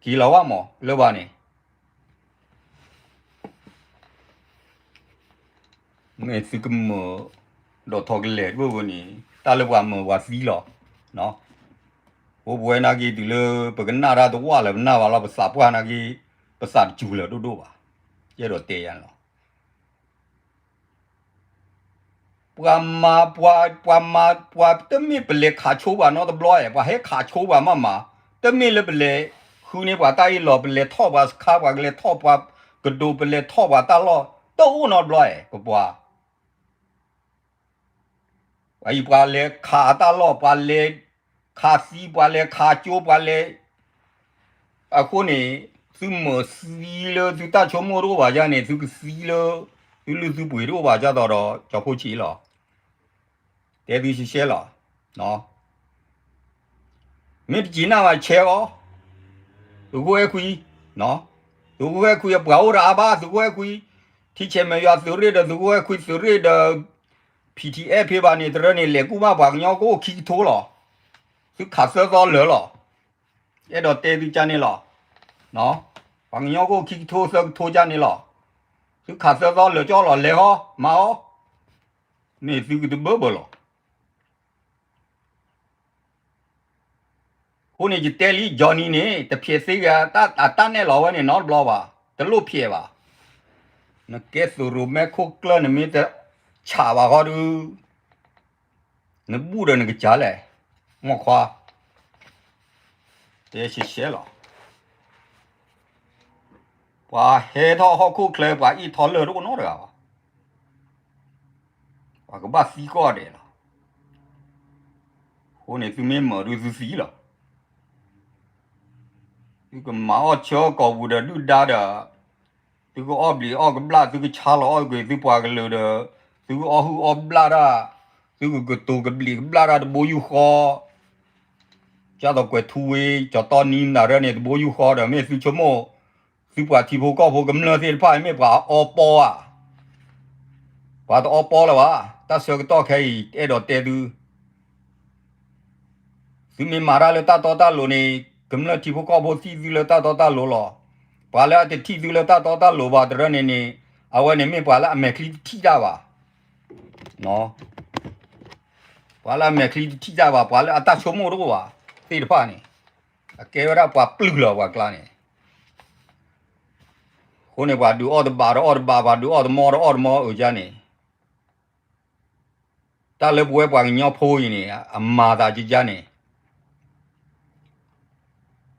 က့ၤလီၤဝဲမးလၢဘၣ်န့ၣ်, မ့ၢ်သုကမၢၢ်ဒီးထီၣ်ကလဲာ်တဘၣ်ဝဲန့ၣ် တၢ်လၢပှၤမၢၢ်ပှၤသံလီၤ. အိၣ်ပဝဲနာ်က့ တုၤလၢပကနၣ်တၢ်တဝၢ်လၢပနၢ်ဘၣ်လီၤ ပသးပှၢ်နာ်က့ ပသးတစူၤလၢၤဒိၣ်ဒိၣ်ဘၣ်. ယအဲၣ်ဒိးတဲယၤန့ၣ်လီၤ. ပှၤမၤပှၤ ပှၤမၤပှၤ တမ့ၢ်ပလဲၤခးဆိပှၤနီတဘျီဧါ, ပှၤဟဲခးဆိပှၤမးမး, တမ့ၢ်လၢပလဲၤဃုန့ၢ်ပှၤတၢ်အ့ၣ်လိာ် ပလဲၤထီၣ်ပှၤစခါ ပှၤကလဲၤထီၣ်ပှၤကဒိး ပလဲၤထီၣ်ပှၤတၢ်လီၢ် တအိၣ်နီတဘျီဧါ ပပှၤ ပှၤအံၤပှၤလဲၤခးတၢ်လီၢ် ပှၤလဲၤခးသံ ပှၤလဲၤခးကၠိ ပှၤလဲၤ အဃိန့ၣ် သုမၢၢ်သံလၢသုတၢ်ဆိကမိၣ်တအိၣ်ဘၣ်ယါန့ၣ် သုကသံလၢ သုလုၢ်သုပှ့ၤတအိၣ်ဘၣ် ကၢ်သိးဒီး ကၠီဖီဆံးလီၤ. တဲသုရှဲရှဲလီၤ. မ့ၢ်တက့ၤနၢ်ဘၣ်ဆဲးအီၤ, သုးခိၣ်အဲၣ်ခွံ, သုးခိၣ်အဲၣ်ခွံအပှၤအိၣ်တအါဘၣ် သုးခိၣ်အဲၣ်ခွံ, ထံဆဲးမဲာ်ယွၤသုးရ့ၣ်ဒီး သုးခိၣ်အဲၣ်ခွံသုးရ့ၣ်ဒီး ဖံထံအဲၣ်ဖ့ဘၣ်န့ၣ် တရၢန့ၣ် လဲၤကူၣ်ဘၣ်ပှၤကညီကအိၣ်ခံကထိလီၤ. သုခးသၢသီလၢာ်လီၤ. အဲၣ်ဒိးတဲသုကၢ်န့ၣ်လီၤ. ပှၤကညီကအိၣ်ခံကထိသၢကထိကၢ်န့ၣ်လီၤ. သုခးသၢသီလၢာ်ကၠီလီၤ လဲၤဟီ မၤအီၤ, မ့ၢ်သုကတဘၢဘၢလီၤ. အဃိန့ၣ်ယတဲလံ Johnny န့ၣ် တဖျဲးသ့ဂ့ၤ တၢ်တၢ်နဲၣ်လီၤဝဲန့ၣ်နီတဘျီဘၣ်, တလိၣ်ဖျဲးဘၣ်. နကဲသိးရိၤမဲခိၣ်ကျၢၢ် နမ့ၢ်တဆးဘၣ်ဃီဒုး နဘူၣ်ဒီးနကစၢ်လဲၣ်, မိၢ်ခွါ, တဲရှဲရှဲလီၤ. ပှၤဟဲထီၣ်ဟီၣ်ခိၣ်ချၢ ပှၤအ့ၣ်ထီၣ်လၢၢ်တအိၣ်နီတဂၤဘၣ်. ပှၤကဘၣ်သံကိးဂၤဒဲးလီၤ. အဃိန့ၣ်သုမ့ၢ်မၢၢ်ဒုးသုသံလီၤ. သုကမၤအီၣ်ဆၢကိာ်ပူၤဒီးဒုၣ်ဒါဒီး သုကအီၣ်ဘျံးအီၣ်ကဘျၣ် သုကဆါလီၤအီၣ်ကွံာ် သုပှၤကလုာ်ဒီး သုကအီၣ်ဟုၣ်အီၣ်ဘျၣ်တၢ်, သုကကတိၤကဘျံးကဘျၣ်တၢ်တဘိယူၢ်ဃီ ကၢ်သိးကွဲးထူဝ့ ကၠီတီနံနၤရၢန့ၣ် တဘိယူၢ်ဃီဒီး မ့ၢ်သုဆိကမိၣ် သုပှၤထံဖိကီၢ်ဖိကမျၢၢ်သ့ၣ်တဖၣ် မ့ၢ်ပှၤအီပီဧါ, ပှၤတအီပီလၢၤဘၣ်. တၢ်ဆၢကတီၢ်ခဲအံၤ အဲၣ်ဒိးတဲသု သုမ့ၢ်မၤတၢ်လၢတၢ်တီတၢ်လိၤန့ၣ် ကမျၢၢ်ထံဖိကီၢ်ဖိထံၣ်သုလၢတၢ်တီတၢ်လိၤလီၤ. ပှၤလၢအတထံၣ်သုလၢတၢ်တီတၢ်လိၤဘၣ်တရၢန့ၣ်န့ၣ် အဝဲန့ၣ်မ့ၢ်ပှၤလၢအမဲာ်ချံတထံၣ်တၢ်ဘၣ်. ပှၤလၢအမဲာ်ချံတထံၣ်တၢ်ဘၣ် ပှၤလၢအတၢ်ဆိကမိၣ်တအိၣ်ဘၣ် သ့ၣ်တဖၣ်န့ၣ် အကဲဝဲဒၣ်ပှၤပျုၢ်လီၤပှၤကျါန့ၣ်. အဃိန့ၣ် ပှၤဒုးအီၣ်တဘးဒီးအီၣ်တဘး ပှၤဒုးအီၣ်တမီဒီးအီၣ်တမီအုးကၢ်န့ၣ် တၢ်လၢပဝဲပှၤကညီဖိအံၤန့ၣ် အမၤသးကကၢ်န့ၣ်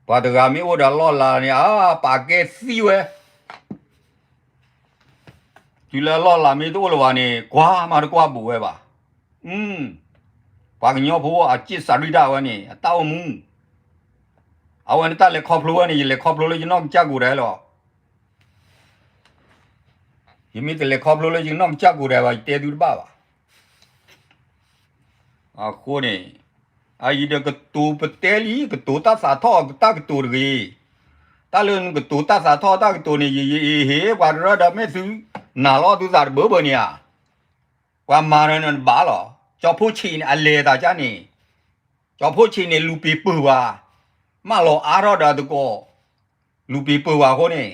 ပှၤတဂၤမ့ၢ်အိၣ်ဒီးလီၢ်လၤန့ၣ် အပာ်ကဲသံဝဲ, တုၤလၢအလီၢ်လၤမ့ၢ်တအိၣ်လၢၤဘၣ်န့ၣ် ကွၢ်မးတကွၢ်ဘူးဝဲဘၣ်. ပှၤကညီဖိအစ့ၣ်စးရံၣ်တၢ်ဝဲန့ၣ် အတၢ်အိၣ်မူ အဝဲန့ၣ်တၢ်လဲၤခီဖျိဝဲန့ၣ် ယလဲၤခီဖျိလၢယနီၢ်ကစၢ်ကိးဒဲးလီၤ. ယမ့ၢ်တလဲၤခီဖျိလၢယနီၢ်ကစၢ်ကိးဒဲးဘၣ် ယတဲသုတဘၣ်ဘၣ်. အဃိန့ၣ် အအံၤဒီးကတိၤပတဲလံ ကတိၤတၢ်သးထီၣ်တၢ်ကတိၤတဂ့ၤ. တၢ်လၢနကတိၤတၢ်သးထီၣ်တၢ်ကတိၤန့ၣ် ယယအ့ဟ့ၣ်ပှၤတရၢဒီးမ့ၢ်သုနာ်လီၤသုသးတဘၢဘၢန့ၣ်ဧါ. ပှၤမၤဒီးနတဘၣ်လီၤ. ကၠီဖိဆံးန့ၣ် အလဲၤသးကၢ်န့ၣ် ကၠီဖိဆံးန့ၣ် လူၤပ့ၤပၢၢ်ဝဲ, မၢလီၤအါထီၣ်ဒီးသကိး, လူၤပ့ၤပၢၢ်ဝဲအဃိန့ၣ်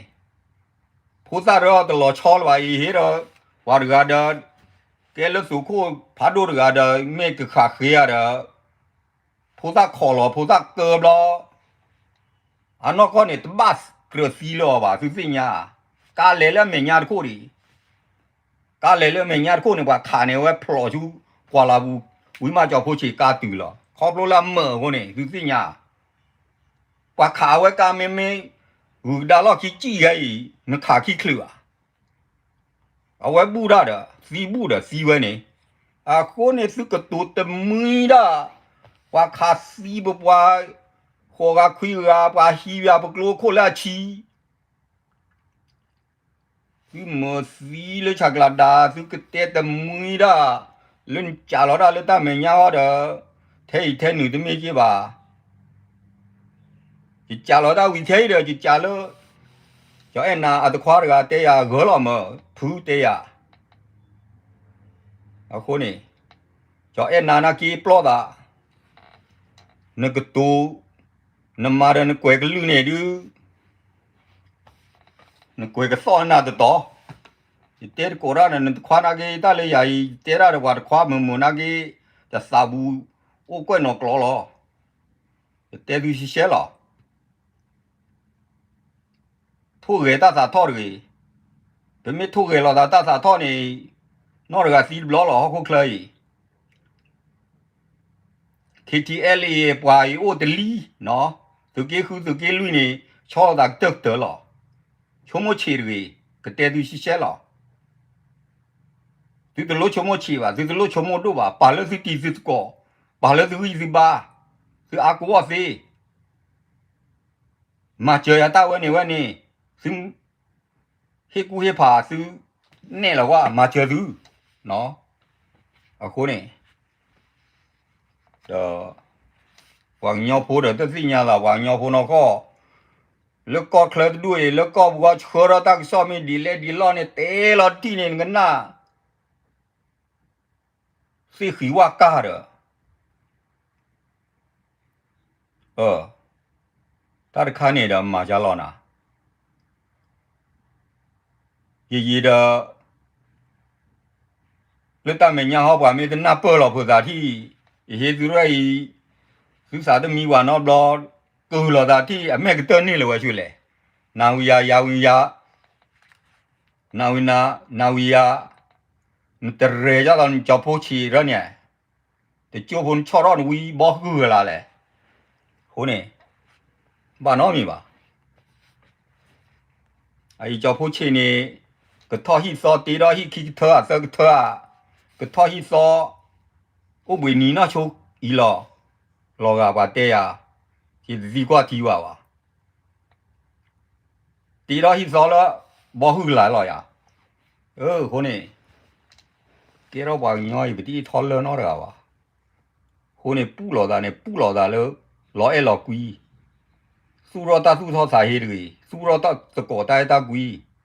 ဖိသၣ်ဒီးတလီၤဆီလၢၤဘၣ်အံၤဟ့ၣ်ဒီး ပှၤတဂၤဒီး ကဲလၢသုးခိၣ်ဖးဒိၣ်တဂၤဒီး မ့ၢ်ကဃၣ်ဃ့ဧါဒီး ဖိသၣ်ခိးလီၤ ဖိသၣ်ကၢဘျီ အနီၢ်ကီၢ်န့ၣ် တဘၣ်ကြၢးသံလၢၤအီၤဘၣ် သုသ့ၣ်ညါ, ကါလဲၤလၢအမဲာ်ညါတခိၣ်ဒံး ကါလဲၤလၢအမဲာ်ညါတခိၣ်န့ၣ် ပှၤခးန့ၢ်ဝဲဖျိးဆူ ကွၢ်လၤပူၤ ဝံၤမးကၠီဖိဆံးကါတုၤလီၤ ခီဖျိလၢအမၢာ်အဃိန့ၣ် သုသ့ၣ်ညါ, ပှၤခးအဝဲကါမ့မ့ၢ် ဂုၤကဒါလီၢ်ခံစံၣ်ဂဲအံၤ နခးခံချုးဧါ အဝဲဘူၣ်တၢ်ဒီး သံဘူၣ်ဒီးသံဝဲန့ၣ်, အဃိန့ၣ်သုကတိၤတမှံဒၣ်, ပှၤခးသံပပှၤ ဃိးဂၤခွံဂၤ ပှၤဟံးယၤပကျိခိၣ်လၢအဆံ, သုမၢသံလၢဆးကျးဒါ သုကတဲတမှံဒၣ်, လၢနကးလီၤတၢ်လၢတၢ်မဲာ်ညါဃီဒီး, ထဲအံၤထဲနုၤတမ့ၢ်က့ဘၣ် ယကးလီၤတၢ်ဝံၤထဲအံၤဒီး ယကးလၢ ကၠီအဲၣ်နၤအတခွါတဂၤတဲယၤ ဂၢၢ်လီၤမၢ် ဖုတဲယၤ, အဃိန့ၣ် ကၠီအဲၣ်နၤနာ်က့ပျီသး, နကတိၤ, နမၤဒီးနကွဲးကလုၢ်န့ၣ်ဒုး နကွဲးကသီၣ်နၤတတီၤ, ယတဲတကိးတၢ်ဒီးနတခွါနာ်က့ တၢ်လၢယၤအံၤ ယတဲတၢ်ဒီးပှၤတခွါမုာ်မုာ်နာ်က့ ယသးပူၤအိၣ်ကွဲၢ်နီၤကျိးလီၤ. ယတဲသုရှဲရှဲလီၤ. ထိၣ်ဂဲၤတၢ်သးထီၣ်တဂ့ၤ. ပမ့ၢ်ထိၣ်ဂဲၤလိာ်သးတၢ်သးထီၣ်န့ၣ် နီၢ်တဂၤသံတဘျီလီၤ ဟီၣ်ခိၣ်ချၢအံၤ KTLA ပှၤအံၤအိၣ်တလံ, သုးက့ဃုသုးက့လွံၢ်န့ၣ် ဆီလိာ်သးကတၢၢ်ကတၢၢ်လီၤ. ဆိကမိၣ်ဆံးတဂ့ၤ, ကတဲသုရှဲရှဲလီၤ. သုတလိၣ်ဆိကမိၣ်ဆံးဘၣ်, သုတလိၣ်ဆိကမိၣ်ဒိၣ်ဘၣ်, ပာ်လၢသုတံၤသုသကိး, ပာ်လၢသုဂံၢ်သုဘါ, သုအါကဝီၢ်သ့ မၤစၢၤယၤတၢ်ဝဲန့ၣ်ဝဲန့ၣ်, သု ဟ့ၣ်ကူၣ်ဟ့ၣ်ဖးသု, နဲၣ်လီၤကွၢ် မၤစၢၤသု, အဃိန့ၣ် ဒီး ပှၤကညီဖိဒီးတသ့ၣ်ညါသး ပှၤကညီဖိနီၢ်ကီၢ်, လၢကီၢ်ချၢတဒူၣ်အံၤ လၢကီၢ်ပူၤကီၢ်ဆှၢထီၣ်တၢ်ကစီၣ်မ့ၢ်ဒ်လဲၣ်ဒ်လဲၣ်န့ၣ် တဲလီၤတံၢ်န့ၣ် နကနၣ် သ့ၣ်ဃံးဝၣ်ကၢ်ဒီး တၢ်တခါန့ၣ်ဒီးမၤကလီၤနၤ, ယယံၤဒီး လၢတၢ်မဲာ်ညါဟီ ပှၤမ့ၢ်တနၢ်ပၢၢ်လီၤဖိသးထံၣ်, ယဟ့သုရဲၣ်အံၤ, သုသးတမံဝၤနီတဘျီ, ကုၢ်လိာ်သးထံၣ် အမဲာ်ကတၢၢ်န့ၢ်လၢၤဝဲဆူလဲၣ်, နၤဝံၤယၤ ယၤဝံၤယၤ, နၤဝံၤနၤ, နၤဝံၤယၤ, နတရဲၣ်ယၤလီၤ နကၠီဖိဆံးရၢန့ၣ်, တကၠိဖိနဆီၣ်ထီၣ်နဝံဘီဃုာ်လၢ်လဲၣ်, အဃိန့ၣ် ဘၣ်နီတမံၤဘၣ်. အအံၤကၠီဖိဆံးန့ၣ် ကထီၣ်ဟံၣ်သီတ့ထီၣ်ဟံၣ်ခံကထၢဧါ သၢကထၢဧါ, ကထီၣ်ဟံၣ်သီ အိၣ်ဘှံးနံၤနီၢ်ဆိအံၤလီၤ, လီၤဂာ်ပှၤတဲယၤ, ယတသံကွၢ်ထံဘၣ်ဘၣ်. တ့ထီၣ်ဟံၣ်သီလၢ ဘီဟုၣ်ကလာ်လီၤယၤ, အဃိန့ၣ် ကဲထီၣ်ပှၤကညီအံၤ ပတအ့ၣ်ထီၣ်လၢၢ်နီတဂၤဘၣ်. အဃိန့ၣ် ပူၣ်လိာ်သးန့ၣ် ပူၣ်လိာ်သးလၢ လီၤအဲၣ်လီၤကွံ, သူၣ်ထီၣ်တၢ်သူၣ်ထီၣ်သးဟ့တဂ့ၤ, သူၣ်ထီၣ်တၢ်သကိးတၢ်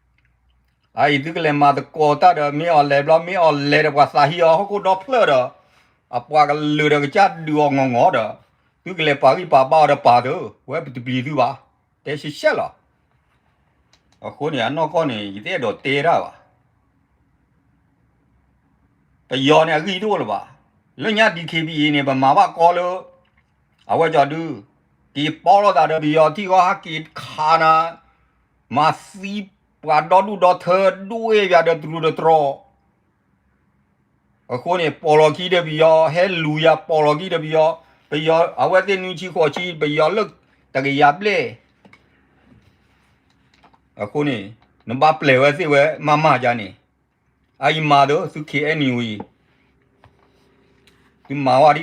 အဲၣ်တၢ်ကွံ အအံၤသုကလဲၤမၤသကိးတၢ်ဒီး မ့ၢ်အီၤလဲၤဘျီ မ့ၢ်အီၤလဲၤဒီးပှၤသးဟ့အီၤဟီၣ်ခိၣ်ဒီဖျၢၣ်ဒီး အပှၤကလုာ်ဒီးကစၢ်ဒုးအီၤငီၢ်ငီၢ်ဒီး သုကလဲၤပာ်ဂံၢ်ပာ်ဘါအီၤဒီးပာ်သု, ဝဲပတပျံၤသုဘၣ်, တဲရှဲရှဲလီၤ. အဃိန့ၣ် အနီၢ်ကီၢ်န့ၣ် ယတအဲၣ်ဒိးတဲတၢ်ဘၣ်. ပယီၤန့ၣ် အဂံၢ်တအိၣ်လၢၤဘၣ်. လၢညါ DKBA န့ၣ် ပမၤဘၣ်ကီလၢ အဝဲကၠီဒု က့ၤပီလိာ်သးဒီးပယီၤထံၣ်ဂီၤဟးက့ၤခးနၤ, မၤသံပှၤဒီဒူၣ်ဒီထၢဒိၣ်ဝဲယၤဒီးတရူးတတြီၤ အဃိန့ၣ် ပိာ်လီၤခံဒီးပယီၤ ဟဲလူၤယၤ ပိာ်လီၤခံဒီးပယီၤ, ပယီၤအဝဲသ့ၣ်နွံဆံဃိးဆံ ပယီၤလၢတကယၤဘျဲၣ် အဃိန့ၣ် နဘၣ်ပျဲဝဲသ့ၣ်ဝဲမးမးယါန့ၣ်, အအံၤမၤဒီး သု KNU အံၤ သုမၤဝဲဒ်အံၤ,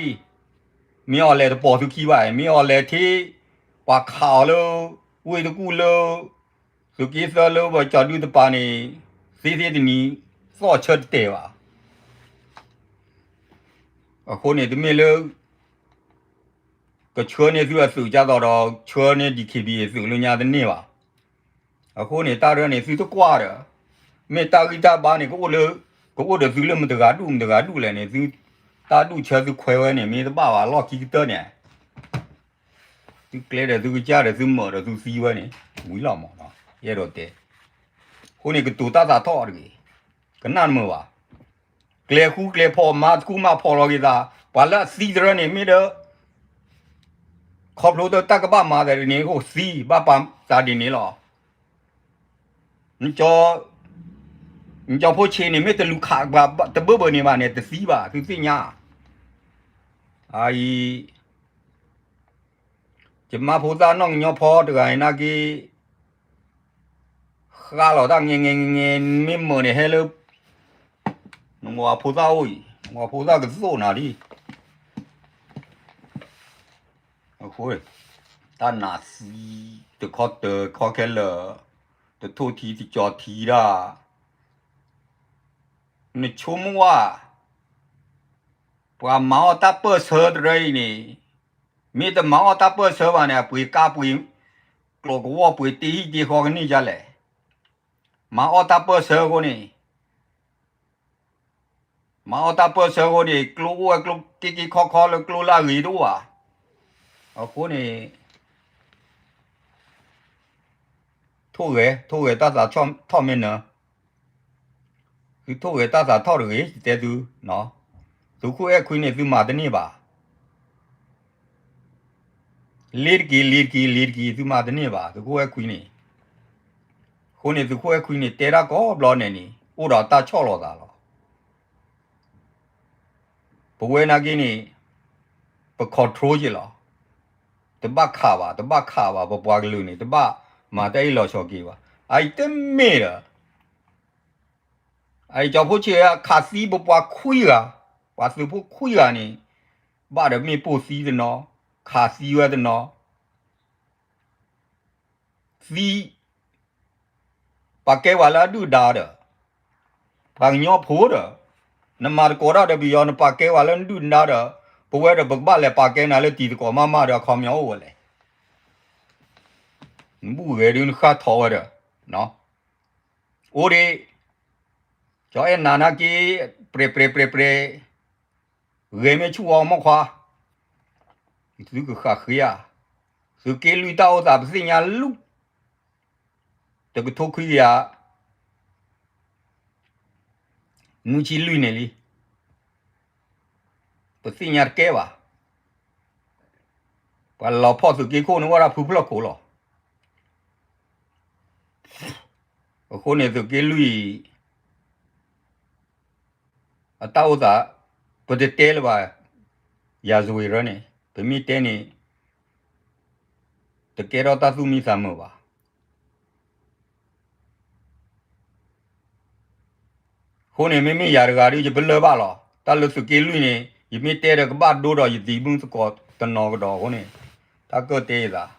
မ့ၢ်အီၤလဲၤတပိာ်သုခံဘၣ်, မ့ၢ်အီၤလဲၤထံၣ် ပှၤခးအီၤလၢ ဝ့ၢ်တကူၣ်လၢ သုးက့သၢလၢပကၠီဒုတပၤန့ၣ် သ့သ့တနံၤ သီၣ်ဆၢတတဲာ်ဘၣ်. အဃိန့ၣ် တမ့ၢ်လၢ ကဆှၢန့ၢ်သုအသုးကၢ်သိးဒီး ဆှၢန့ၢ် DKBA သုးလၢညါတန့ၢ်ဘၣ်. အဃိန့ၣ် တၢ်ရဲၣ်န့ၣ် သုတကွၢ်ဒီး မ့ၢ်တၢ်ဂံၢ်တၢ်ဘါန့ၣ် ကအိၣ်လၢ ကအိၣ်ဒီးသုလၢမတဂၤဒူၣ်မတဂၤဒူၣ်လဲၣ်န့ၣ် သုတၢ်ဒူၣ်ဆၢသုခွဲးဝဲန့ၣ် မ့ၢ်တဘၣ်ဘၣ်လီၢ်ခံကတၢၢ်န့ၣ် သုကျဲဒီးသုကစၢ်ဒီး သုမၢဒီးသုသံဝဲန့ၣ် ဝံၤလီၤမး, ယအဲၣ်ဒိးတဲ. အဃိန့ၣ် ကတိၤတၢ်သးထီၣ်တဂ့ၤ, ကနၣ်တမုာ်ဘၣ်. ကျဲဃူကျဲဖိး မၤသကူမၤဖိးလီၤက့ၤသး, ပှၤလၢအသံတရၢန့ၣ် မ့ၢ်ဒီး ခီဖျိတၢ်ကဘၣ်မၤသးဒ်န့ၣ်အဃိ သံဘၣ်ပာ်သးဒ်န့ၣ်လီၤ. နကၠီဖိဆံးန့ၣ် မ့ၢ်တလူၤခးပှၤတဘၢဘၢန့ၣ်ဘၣ်န့ၣ် တသံဘၣ် သုသ့ၣ်ညါ. အအံၤ ယမါဖိသၣ်နီၢ်ကညီဖီတဂၤအံၤနာ်က့ ဃါလီၤတၢ်ငဲၤငဲၤငဲၤ မ့ၢ်မၢန့ၣ်ဟဲလၢ နဝၤဖိသၣ်အိၣ်အံၤ နဝၤဖိသၣ်ကသိၣ်နၤဒ် အဃိ တၢ်နးသံ တခီတၢၤခီခဲလၢာ် တထိၣ်ထံတကၠီထံဒၣ် နဆိကမိၣ်ဧါ, ပှၤမၤအီၣ်တၢ်ပၢၢ်ဆၢတရၢအံၤန့ၣ် မ့ၢ်တမၤအီၣ်တၢ်ပၢၢ်ဆၢဘၣ်န့ၣ် အပှ့ၤကါပှ့ၤ ကျိၤကဝီၤပှ့ၤတ့ဟံၣ်တ့ဃီကန့ၢ်ဒ်လဲၣ်. မၤအီၣ်တၢ်ပၢၢ်ဆၢအဃိန့ၣ် မၤအီၣ်တၢ်ပၢၢ်ဆၢအဃိန့ၣ် ကျိအိၣ်ဝဲကျိက့က့ခီခီလၢကျိလၢအဂ့ၤတအိၣ်ဘၣ်. အဃိန့ၣ် ထိၣ်ဂဲၤ ထိၣ်ဂဲၤတၢ်သးထီၣ်မ့ၢ်နၢၤ သုထိၣ်ဂဲၤတၢ်သးထီၣ်တဂ့ၤ ယတဲသု, သုးခိၣ်အဲၣ်ခွံန့ၣ် သုမၤတန့ၢ်ဘၣ်. လ့ၤတက့ၤ လ့ၤတက့ၤ လ့ၤတက့ၤ သုမၤတန့ၢ်ဘၣ် သုးခိၣ်အဲၣ်ခွံန့ၣ်. အဃိန့ၣ် သုးခိၣ်အဲၣ်ခွံန့ၣ် တဲတၢ်ကိးဘျီန့ၣ်န့ၣ် အိၣ်ဒီးတၢ်ဆီၣ်လီၤသးလီၤ. ပဝဲနာ်က့န့ၣ် ပ control က့ၤလီၤ. တဘၣ်ခးဘၣ် တဘၣ်ခးဘၣ် ပပှၤကလုာ်န့ၣ် တဘၣ်မၤတၢ်အ့ၣ်လိာ်ဆိးက့ဘၣ်. အအံၤတမ့ၢ်ဒီး အအံၤကၠီဖိဆံးခးသံပပှၤခွံဂၤ, ပှၤသုးဖိခွံဂၤန့ၣ် ဘၣ်ဒီးမ့ၣ်ပိၢ်သံတနီၤ, ခးသံဝဲတနီၤ သံ, ပာ်ကဲပှၤလၢအဒုၣ်ဒါဒီး ပှၤကညီဖိဒီး နမၤသကိးတၢ်ဒီးပယီၤ နပာ်ကဲပှၤလၢနဒုၣ်နဒါဒီး ပဝဲဒီးပကဘၣ်လဲၤပာ်ကဲနၤလၢတံၤသကိးမးမးဒီး အခီပညီအိၣ်ဝဲလဲၣ်. နဘူၣ်ဂဲၤဒုးနဃၣ်ထီၣ်ဝဲဒီး အိၣ်ဒံး, ကၠီအဲၣ်နၤနာ်က့ ပြဲးပြဲးပြဲးပြဲး ဂဲၤမ့ၢ်ဆူၣ်အီၤမီၢ်ခွါ, သုကဃၣ်ဃ့ဧါ. သုးက့လွံၢ်တၢ်အိၣ်သးပသ့ၣ်ညါလံ, တကထိခွံကယၤ နွံဆံလွံၢ်န့ၣ်လံ. ပသ့ၣ်ညါတကဲဘၣ်. ပှၤလီၤဖီၣ်သုးက့ခိၣ်န့ၣ် အိၣ်ဒၣ်ဖုဖျၢၣ်ခိၣ်လီၤ. အဃိန့ၣ် သုးက့လွံၢ် အတၢ်အိၣ်သး ပတတဲလၢၤဘၣ်. ရာဇဝင်ထဲန့ၣ် ပမ့ၢ်တဲန့ၣ် တကဲထီၣ်တၢ်သူၣ်မံသးမုာ်ဘၣ်. အဃိန့ၣ် မ့မ့ၢ်ယၤတဂၤဒီး ယပလၢၢ်ဘၣ်လီၤ. တၢ်လၢသုးက့လွံၢ်န့ၣ် ယမ့ၢ်တဲဒီးကဘၣ်ဒိဒီးယသံၣ်မုၣ်သကိးတနီၤကဒီးအဃိန့ၣ် တၢ်ကၢၣ်တဲယသး.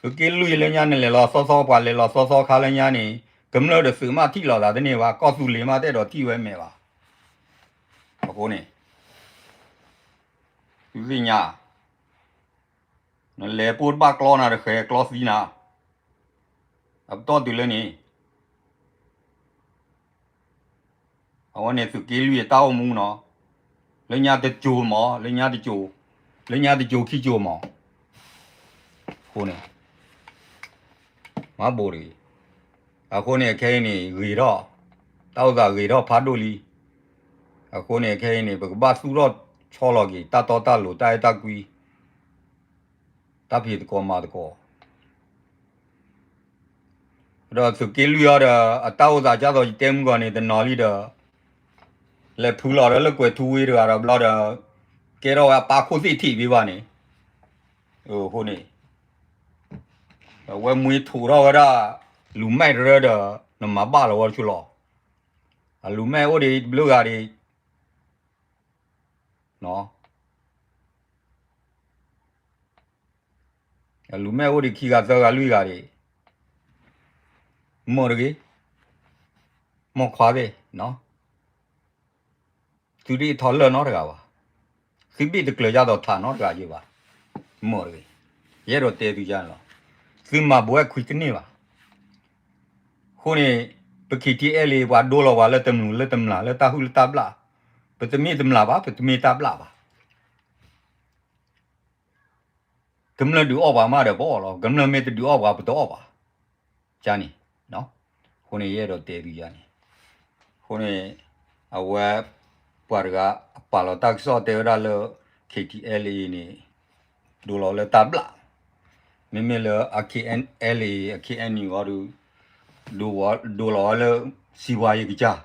သုးက့လွံၢ်လၢညါန့ၣ် လဲၤလီၤသီသီ ပှၤလဲၤလီၤသီသီခါလၢညါန့ၣ် ကမျၢၢ်ဒီးသုးမးထံၣ်လိာ်သးတန့ၢ်ဘၣ် ကီၢ်သူလ့ၤမးတအဲၣ်ဒိးထံၣ်ဝဲမဲာ်ဘၣ်. အဃိန့ၣ် သုသ့ၣ်ညါ နလဲၤပိၢ်တဘၣ်ကျီနၤတဃဲၤကျီသံနၤ, အပတီၢ်တုၤလၢန့ၣ် အဝဲန့ၣ်သုးက့လွံၢ်အတၢ်အိၣ်မူနီၤ, လၢညါတစိၤမး လၢညါတစိၤ, လၢညါတစိၤခံစိၤမး, အဃိန့ၣ် မၤဘိးတဂ့ၤ. အဃိန့ၣ် အခဲအံၤန့ၣ် ဂ့ၤထီၣ်, တၢ်အိၣ်သးဂ့ၤထီၣ်ဖးဒိၣ်လံ. အဃိန့ၣ် အခဲအံၤန့ၣ် ပကဘၣ်သူၣ်ထီၣ်ဆီလီၤက့ၤ တၢ်တီတၢ်လိၤ တၢ်အဲၣ်တၢ်ကွံ တၢ်ဖံးသကိးမၤသကိး ဒီးသုးက့လွံၢ်အီၤဒီး အတၢ်အိၣ်သးကၢ်သိးယတဲမုၢ်ဂီၤန့ၣ် တနီၤလံဒီး လဲၤဖုလီၤဒီးလၢကွဲၤထူဝ့တဂၤဒီးဘျီဒီး ကဲထီၣ်ဝဲအပၢ်ခိၣ်သ့ၣ်ထံးဘ့ဘၣ်န့ၣ်, အဃိန့ၣ် အဝဲမှ့ထိးထီၣ်ဝဲဒၣ် လူၤမဲာ်တရၢဒီး နမၤဘၣ်လီၤဝဲတဆိလီၤ. အလူၤမဲာ်အိၣ်ဒံးတဘျုးဂၤဒံး အလူၤမဲာ်အိၣ်ဒံးခံဂၤသၢဂၤလွံၢ်ဂၤဒံး, မ့ၢ်တဂ့ၤ, မီၢ်ခွါသ့ၣ်, သုဒ်ထီၣ်လၢၢ်နီတဂၤဘၣ်, သုဘ့ၣ်တကျၢၤယၢ်ဒီးထးနီတဂၤယ့ဘၣ်, မ့ၢ်တဂ့ၤ, ယအဲၣ်ဒိးတဲသုယါန့ၣ်လီၤ, သုမၤဘိးအဲၣ်ခွံတန့ၢ်ဘၣ်. အဃိန့ၣ် ပ KTLA ပှၤဒိလီၤပှၤလၢတမျိာ်လၢတမျာ်လၢတၢ်ဟုၣ်လၢတၢ်ဘျၣ်, ပတမ့ၢ်တမျာ်ဘၣ် ပတမ့ၢ်တၢ်ဘျၣ်ဘၣ်. ကမျၢၢ်ဒုးအီၣ်ပှၤမးဒီးပအီၣ်လီၤ, ကမျၢၢ်မ့ၢ်တဒုးအီၣ်ပှၤပတအီၣ်ဘၣ်, ကန့ၣ်, အဃိန့ၣ် ယအဲၣ်ဒိးတဲသုယါန့ၣ်, အဃိန့ၣ် အဝဲ ပှၤတဂၤအပာ်လီၤတၢ်ကစီၣ်တဲဝဲဒၣ်လၢ KTLA န့ၣ် ဒိလီၤလၢတၢ်ဘျၣ်, မ့မ့ၢ်လၢအ KNLA အ KNU အီၤဒုး ဒိလီၤဝဲလၢ စီးပွားရေးကစၢ်,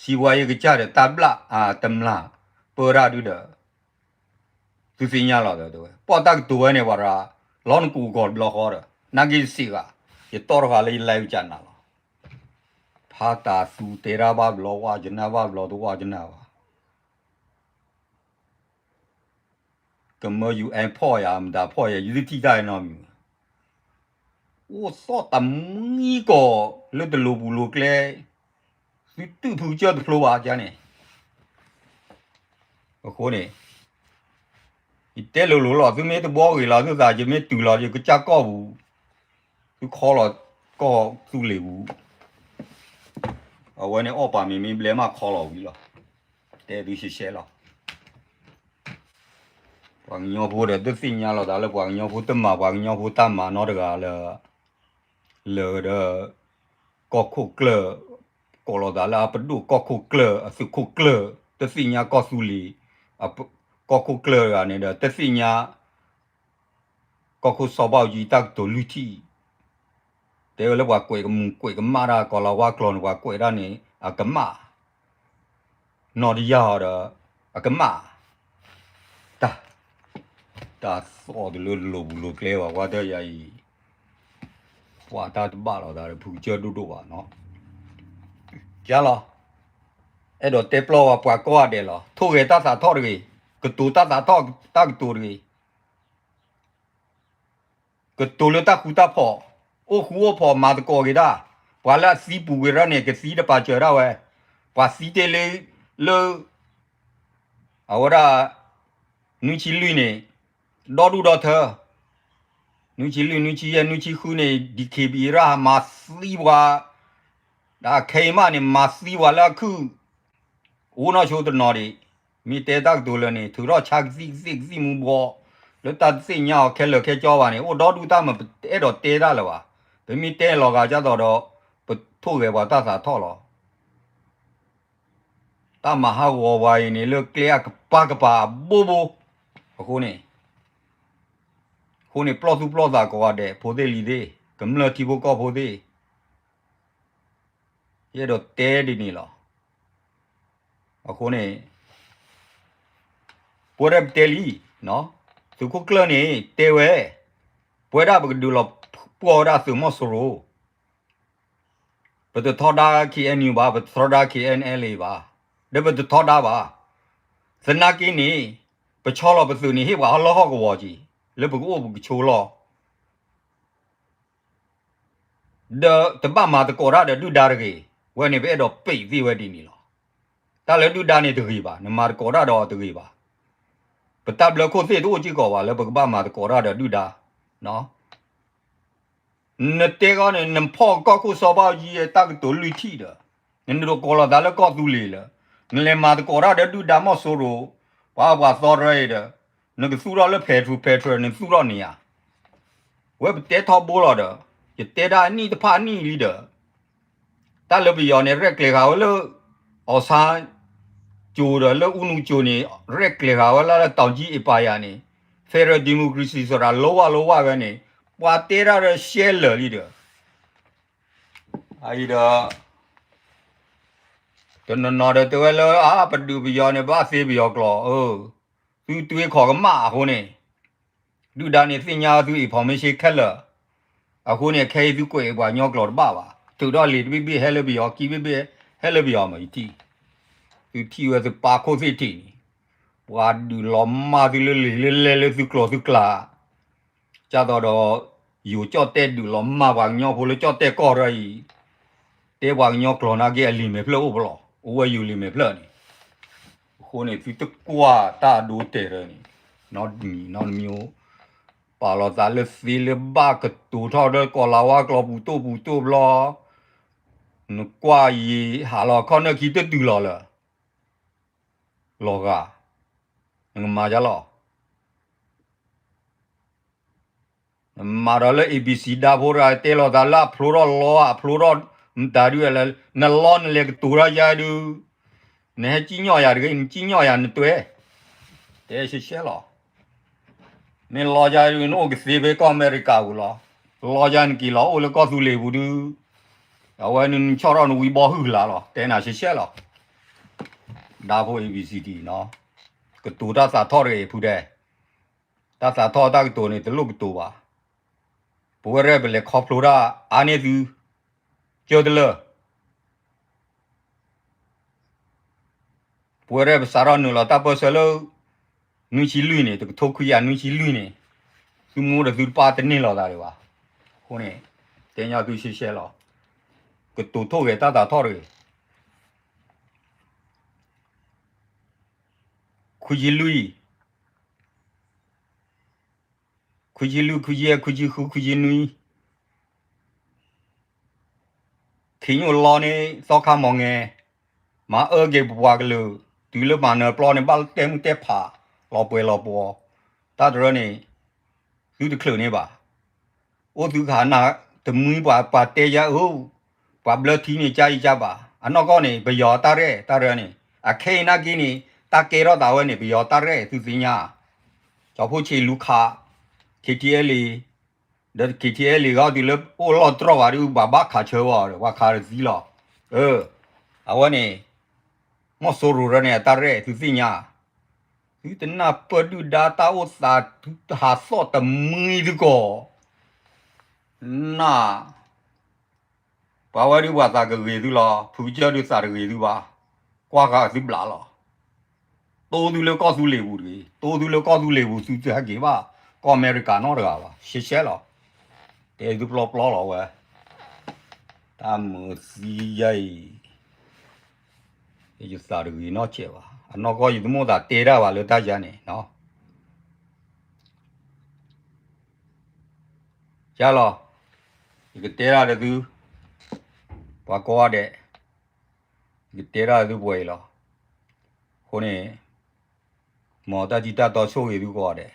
စီးပွားရေးကစၢ်ဒီးတၢ်ဘျၣ် အတမျာ် ပၢတၢ်ဒုဒီး သုသ့ၣ်ညါလီၤဒီး တဲဝဲ ပီၣ်တၢ်ကတိၤဝဲန့ၣ် ပှၤတဂၤ လီၤနကူးကီးတဘျီဃီဒီး နာ်က့စံးဂၤ ယတီၢ်တဂၤလၢယလဲၤကစၢ်နၤလီၤ, ဖးတၢ်သူတဲတၢ်ဘၣ်ဘျီ ဝဲကနၣ်ဘၣ်ဘျီ တဝဲကနၣ်ဘၣ် ကမၢ UN ဖီၣ်ယၤ မတၤဖီၣ်ယၤ ယတထံၣ်တၢ်နီတမံၤဘၣ်, အိၣ်သီၣ်တမံၤကီး လၢတလိၤပူၤလိၤကျဲ, သုတုၣ်ဖုကစၢၢ်တဖျိဘၣ်န့ၣ်, အဃိန့ၣ် ယတဲလိၤလိၤလီၤ သုမ့ၢ်တဘှီဂ့ၤလီၤ သုသးယမ့ၢ်တုၤလီၤ ယကစၢ်ကီၢ်ပူၤ, သုခီလီၤကီၢ်သူလ့ၤပူၤ, အဝဲန့ၣ်အီၣ်ပာ်မ့ၢ်မ့ၢ်ဘျဲၣ်မးခီလီၤဝံၤလီၤ, တဲသုရှဲရှဲလီၤ. ပှၤကညီဖိဒီး တသ့ၣ်ညါလီၤသးလၢပှၤကညီဖိတမၤ ပှၤကညီဖိတၢ်မၤနီတဂၤလၢ လၢဒီး ကီၢ်ခိၣ်ကျၢၢ် ကိးလီၤသးလၢအပဒိၣ်ကီၢ်ခိၣ်ကျၢၢ် အသုးခိၣ်ကျၢၢ် တသ့ၣ်ညါကီၢ်သူလ့ၤ ကီၢ်ခိၣ်ကျၢၢ်တဂၤန့ၣ်ဒီး တသ့ၣ်ညါ ကီၢ်ခိၣ်စီၤဘၣ်အူကၠံတၢ်ကတိၤလွံၢ်ထံၣ် တဲဝဲလၢပှၤကွဲးကမူးကွဲးကမၣ်တၢ် ကီၤလၤဝါကျိာ်န့ၣ် ပှၤကွဲးတၢ်န့ၣ် အကမၣ် နီၢ်တယၢ်ဒီး အကမၣ် တၢ် တၢ်သီၣ်တလၢလိၤပူၤလိၤကျဲဘၣ် ပှၤတယၤအံၤ ပှၤတၢ်တဘၣ်လီၤသးဒီး ဖုကစၢၢ်ဒိၣ်ဒိၣ်ဘၣ်နီၤ ကလီၤ အဲၣ်ဒိးတဲပျီဝဲပှၤကိးဂၤဒဲးလီၤ ထိၣ်ဂဲၤတၢ်သးထီၣ်တဂ့ၤ ကတိၤတၢ်သးထီၣ်တၢ်ကတိၤတဂ့ၤ ကတိၤလၢတၢ်ဃူတၢ်ဖိး အိၣ်ဃူအိၣ်ဖိးမၤသကိးက့ၤတၢ် ပှၤလၢအသံပူၤကွံာ်ဒၣ်န့ၣ် ကသံတပာ်စၢၤဒၣ်ဝဲ ပှၤသံတ့ၢ်လၢ လၢ အဝဲဒၣ် နွံဆံလွံၢ်န့ၣ် ဒီဒူၣ်ဒီထၢ နွံဆံလွံၢ် နွံဆံယဲၢ် နွံဆံဃုန့ၣ် DKBA ရၣ်ဟးမၤသံပှၤ ဒီးခဲအံၤမးန့ၣ် မၤသံပှၤလၢအခုၣ် အိၣ်နီၢ်ဆိတနီၤဒံး မ့ၢ်တဲတၢ်ကတိၤလၢန့ၣ် ထုးထီၣ်ဆါကသံၣ်ကသ့ၣ်ကသံၣ်မူဘှီး လၢတၢ်တသ့ၣ်ညါအီၤခဲလၢာ်ခဲကၠီဘၣ်န့ၣ် အိၣ်ဒီဒူၣ်တၢ်မၤ ပအဲၣ်ဒိးတဲတၢ်လၢၤဘၣ် ပမ့ၢ်တဲလီၤဂာ်ကၢ်သိးဒီး ပထိၣ်ဂဲၤပှၤတၢ်သးထီၣ်လီၤ တၢ်မၤဟးဂီၤပှၤအံၤန့ၣ် လၢကျဲအကပၤကပၤအဘိဘိ အဃိန့ၣ် အဃိန့ၣ် ပျီၢ်သူၣ်ပျီၢ်သးကိးဂၤဒဲး ဖိသ့ၣ်လံၤသ့ၣ် ကမျၢၢ်ထံဖိကီၢ်ဖိသ့ၣ် ယအဲၣ်ဒိးတဲဒ်န့ၣ်လီၤ. အဃိန့ၣ် ပဝဲဒၣ်ပတဲလံ, သုးခိၣ်ကျၢၢ်န့ၣ် တဲဝဲ, ပဝဲဒၣ်ပကဒုးလီၤပှီၢ်ဝဲဒၣ်သုးမီၤစိရိၤ, ပတထီဒါ KNU ဘၣ်, ပတထီဒါ KNLA ဘၣ်, ဒီးပတထီဒါဘၣ်. သနာ်က့န့ၣ် ပဆီလီၤပသုးန့ၣ် ဟ့ၣ်ပှၤဟီၣ်လီၢ်ဟီၣ်ကဝီၤက့ၤ လၢပကအိၣ်ပကဆိးလီၢ် ဒီးတဘၣ်မၤသကိးတၢ်ဒီးဒုၣ်ဒါတဂ့ၤ. ဝဲန့ၣ်ပအဲၣ်ဒိးပ့းသ့ၣ်ဝဲဒ်န့ၣ်လီၤ. တၢ်လၢဒုၣ်ဒါန့ၣ်တဂ့ၤဘၣ်, နမၤသကိးတၢ်ဒီးတဂ့ၤဘၣ်. ပတၢ်ဘျၢခိၣ်သ့ၣ်တအိၣ်စ့ၢ်ကီးဘၣ်လၢပကဘၣ်မၤသကိးတၢ်ဒီးဒုၣ်ဒါ. နတဲဃီန့ၣ် နဖီၣ်ကီၢ်ခိၣ်စီၤဘၣ်အူကၠံအတၢ်ကတိၤလွံၢ်ထံၣ်ဒီး နဒိးကိးလီၤသးလၢကီၢ်သူလ့ၤလၢ နလဲၤမၤသကိးတၢ်ဒီးဒုၣ်ဒါမီၢ်စိရိၤ, ပှၤပှၤသီရၢအံၤဒီး နကသူၣ်ထီၣ်လၢ federal federal နသူၣ်ထီၣ်န့ၣ်ဧါ. ဝဲပတဲထီဘိလီၤဒီး ယတဲဒၣ်နံၣ်တဖၣ်နံၣ်လံဒီး တၢ်လၢပယီၤန့ၣ် ရဲၣ်ကျဲၤဃာ်ဝဲလၢ အောင်ဆန်း ကၠိၤဒီးလၢ ဦးနု ကၠိၤန့ၣ် ရဲၣ်ကျဲၤဃာ်ဝဲလၢ တောင်ကြီး အင်ပါယာ န့ၣ် federal democracy ဆိုတာ လုံးဝလုံးဝ ဝဲန့ၣ် ပှၤတဲတၢ်ဒီးရှဲလၢာ်လံဒီး အအံၤဒီး တနီၤနီၤဒီးတဲဝဲလၢ အါ ပဒုးပယီၤန့ၣ် ဘၣ်သ့ပယီၤကျိာ်, သုတွ့ခီၣ်ကမၣ်အဃိန့ၣ် ဒုၣ်ဒါန့ၣ်သ့ၣ်ညါသု information ခဲလၢာ်, အဃိန့ၣ် ခဲအံၤသုကွဲးပှၤကညီကျိာ်တဘၣ်ဘၣ်, ထုးထီၣ်လံာ်တဘ့ၣ်ဘ့ၣ်ဟဲလၢပယီၤ, ကံဘ့ၣ်ဘ့ၣ်ဟဲလၢပယီၤမး ယထံၣ်, သုထံၣ်ဝဲသုပာ်ခိၣ်သ့ၣ်ထံးန့ၣ်, ပှၤဒုးလီၤမၢ်သုလၢလံာ်လၢလဲၢ်လၢသုကျိာ်သုကျဲ ကၢ်သိးဒီး ယိၤကၠီၣ်တဲၣ်ဒုးလီၤမၢ်ပှၤကညီဖိလၢကၠီၣ်တဲၣ်ကီၢ်ရၢအံၤ, တဲပှၤကညီကျိာ်နာ်က့အလံာ်မဲာ်ဖျၢၣ်အိၣ်ပလီၢ်, အိၣ်ဝဲယိၤလံာ်မဲာ်ဖျၢၣ်န့ၣ်, အဃိန့ၣ် သုတကွၢ်တၢ်အဒိတဲာ်ရၢန့ၣ်, နီတမံၤနီတမံၤ, ပာ်လီၤသးလၢသ့လၢဘၣ်ကတိၤထီၣ်ဒီးကီၤလၤဝါကျိာ်ပူၤတိၢ်ပူၤတိၢ်ဘျီ, နကွၢ်ယံာ်ဟးလီၤခီၣ်နၢၣ်ခံတတုၤလီၤလၢ လီၤဂာ်, နကမၤယါလီၤ. နမၤဒီးလၢ A B C ဒါဖိတဂၤ တဲလီၤသးလၢအဖျိထီၣ်လီ အဖျိထီၣ်မတၤဒုလၢ နလီနလဲၤကတိၤတၢ်ယါဒု, နဟဲကံၣ်ညီၣ်ယၤတဂ့ၤ နကံၣ်ညီၣ်ယၤနတွဲ, တဲရှဲရှဲလီၤ. မ့ၢ်လီယါဒု နအိၣ်ကသ့ဖဲကီၢ်အမဲရကၤပူၤလီၤ. လီယါနက့ၤလီၤအိၣ်လၢကီၢ်သူလ့ၤပူၤဒု, အဝဲနဆီၣ်ထီၣ်နဝံဘီဟုၣ်လါလီၤ တဲနၤရှဲရှဲလီၤ. ဒါဖိ A B C D နီၤ, ကတိၤတၢ်သးထီၣ်တဂ့ၤဖုဒဲး, တၢ်သးထီၣ်တၢ်ကတိၤန့ၣ် တလိၣ်ကတိၤဘၣ်. ပဝဲရဲၣ်ပလဲၤခီဖျိတၢ်အါန့ၢ်သု, ကၢတလၢာ် ပဝဲရဲၣ်ပစးထီၣ်နုာ်လီၤတၢ်ပၢၢ်ဆၢလၢ နွံဆံလွံၢ်န့ၣ် တကထိခွံကယၤနွံဆံလွံၢ်န့ၣ်, သုမိၢ်ဒီးသုတပၢ်တန့ၢ်လီၤသးဒံးဘၣ်. အဃိန့ၣ် တဲညီသုရှဲရှဲလီၤ. ကတိၤထိၣ်ဂဲၤတၢ်သးထီၣ်တဂ့ၤ. ခွံဆံလွံၢ် ခွံဆံလွံၢ် ခွံဆံယဲၢ် ခွံဆံဃု ခွံဆံနွံ ခံညိၣ်လီန့ၣ် သီခါမီၤငဲ, မၤအၢက့ၤပပှၤကလုာ်, တုၤလၢမၤနၢၤပျီန့ၣ် ဘၣ်တဲမုၢ်တဲဖး, လီၤပှဲၤလီၤပှီၤ, တၢ်တရၢန့ၣ် သုတချုးန့ၢ်ဘၣ်. အိၣ်သုကဟးနၤတမှံပှၤ ပှၤတဲယါအၢ, ပှၤဘျၢထံန့ၣ် ကၢ်အံၤကၢ်ဘၣ် အနီၢ်ကီၢ်န့ၣ် ပယီၤတၢ်ရဲၣ်တၢ်ရဲၣ်န့ၣ် အခဲအံၤနာ်က့န့ၣ် တၢ်ကဲထီၣ်သးဝဲန့ၣ် ပယီၤတၢ်ရဲၣ်သုသ့ၣ်ညါ, ကၠီဖိဆံးလူၤခး ခ့ထံအဲလ့ၣ်, ဒီးခ့ထံအဲလ့ၣ်ဂီၢ်တုၤလၢအိၣ်လီၢ်တြီၢ်ဘၣ်ဒီး ဘၣ်ဘၣ်ခးဆၢဝဲအီၤဒီး ပှၤခးတသံလီၤ. အဝဲန့ၣ် မီၢ်စိရိၤရဲၣ်န့ၣ် အတၢ်ရဲၣ်သုသ့ၣ်ညါ, သုတနၢ်ပၢၢ်ဒုၣ်ဒါတၢ်အိၣ်သး သုတဟးသီၣ်တမှံသုကီၢ်, နၢ် ပှၤဝဲဒုးပှၤသးကဂ့ၤသုလီၤ, ဖုကစၢၢ်ဒုးသးတဂ့ၤသုဘၣ်, ကွၢ်ဃာ်သုဘျးလီၤ. တိသုလၢကီၢ်သူလ့ၤပူၤတဂ့ၤ, တိသုလၢကီၢ်သူလ့ၤပူၤ သုတဟဲက့ၤဘၣ် ကီၢ်အမဲရကၤနီတဂၤဘၣ်, ရှဲရှဲလီၤ. တဲသုပျီပျီလီၤဝဲ, တၢ်မုာ်သံယါအံၤ ယသးတဂ့ၤနီတစဲးဘၣ်, အနီၢ်ကီၢ်ယတမိၣ်သးတဲတၢ်ဘၣ် လၢတၢ်ယါန့ၣ်နီၤ. ယါလီၤ, ယကတဲတၢ်ဒီးသု ပှၤကိးဂၤဒဲး, ယကတဲတၢ်ဒီးသုပှဲၤအံၤလီၤ. အဃိန့ၣ် မ်တၢ်ထံၣ်တၢ်တီဆိၣ်ဂ့ၤသုကိးဂၤဒဲး,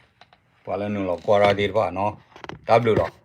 ပှၤလၢနုာ်လီၤကွၢ်တၢ်သ့ၣ်တဖၣ်နီၤ, တၢ်ဘျုးလီၤ.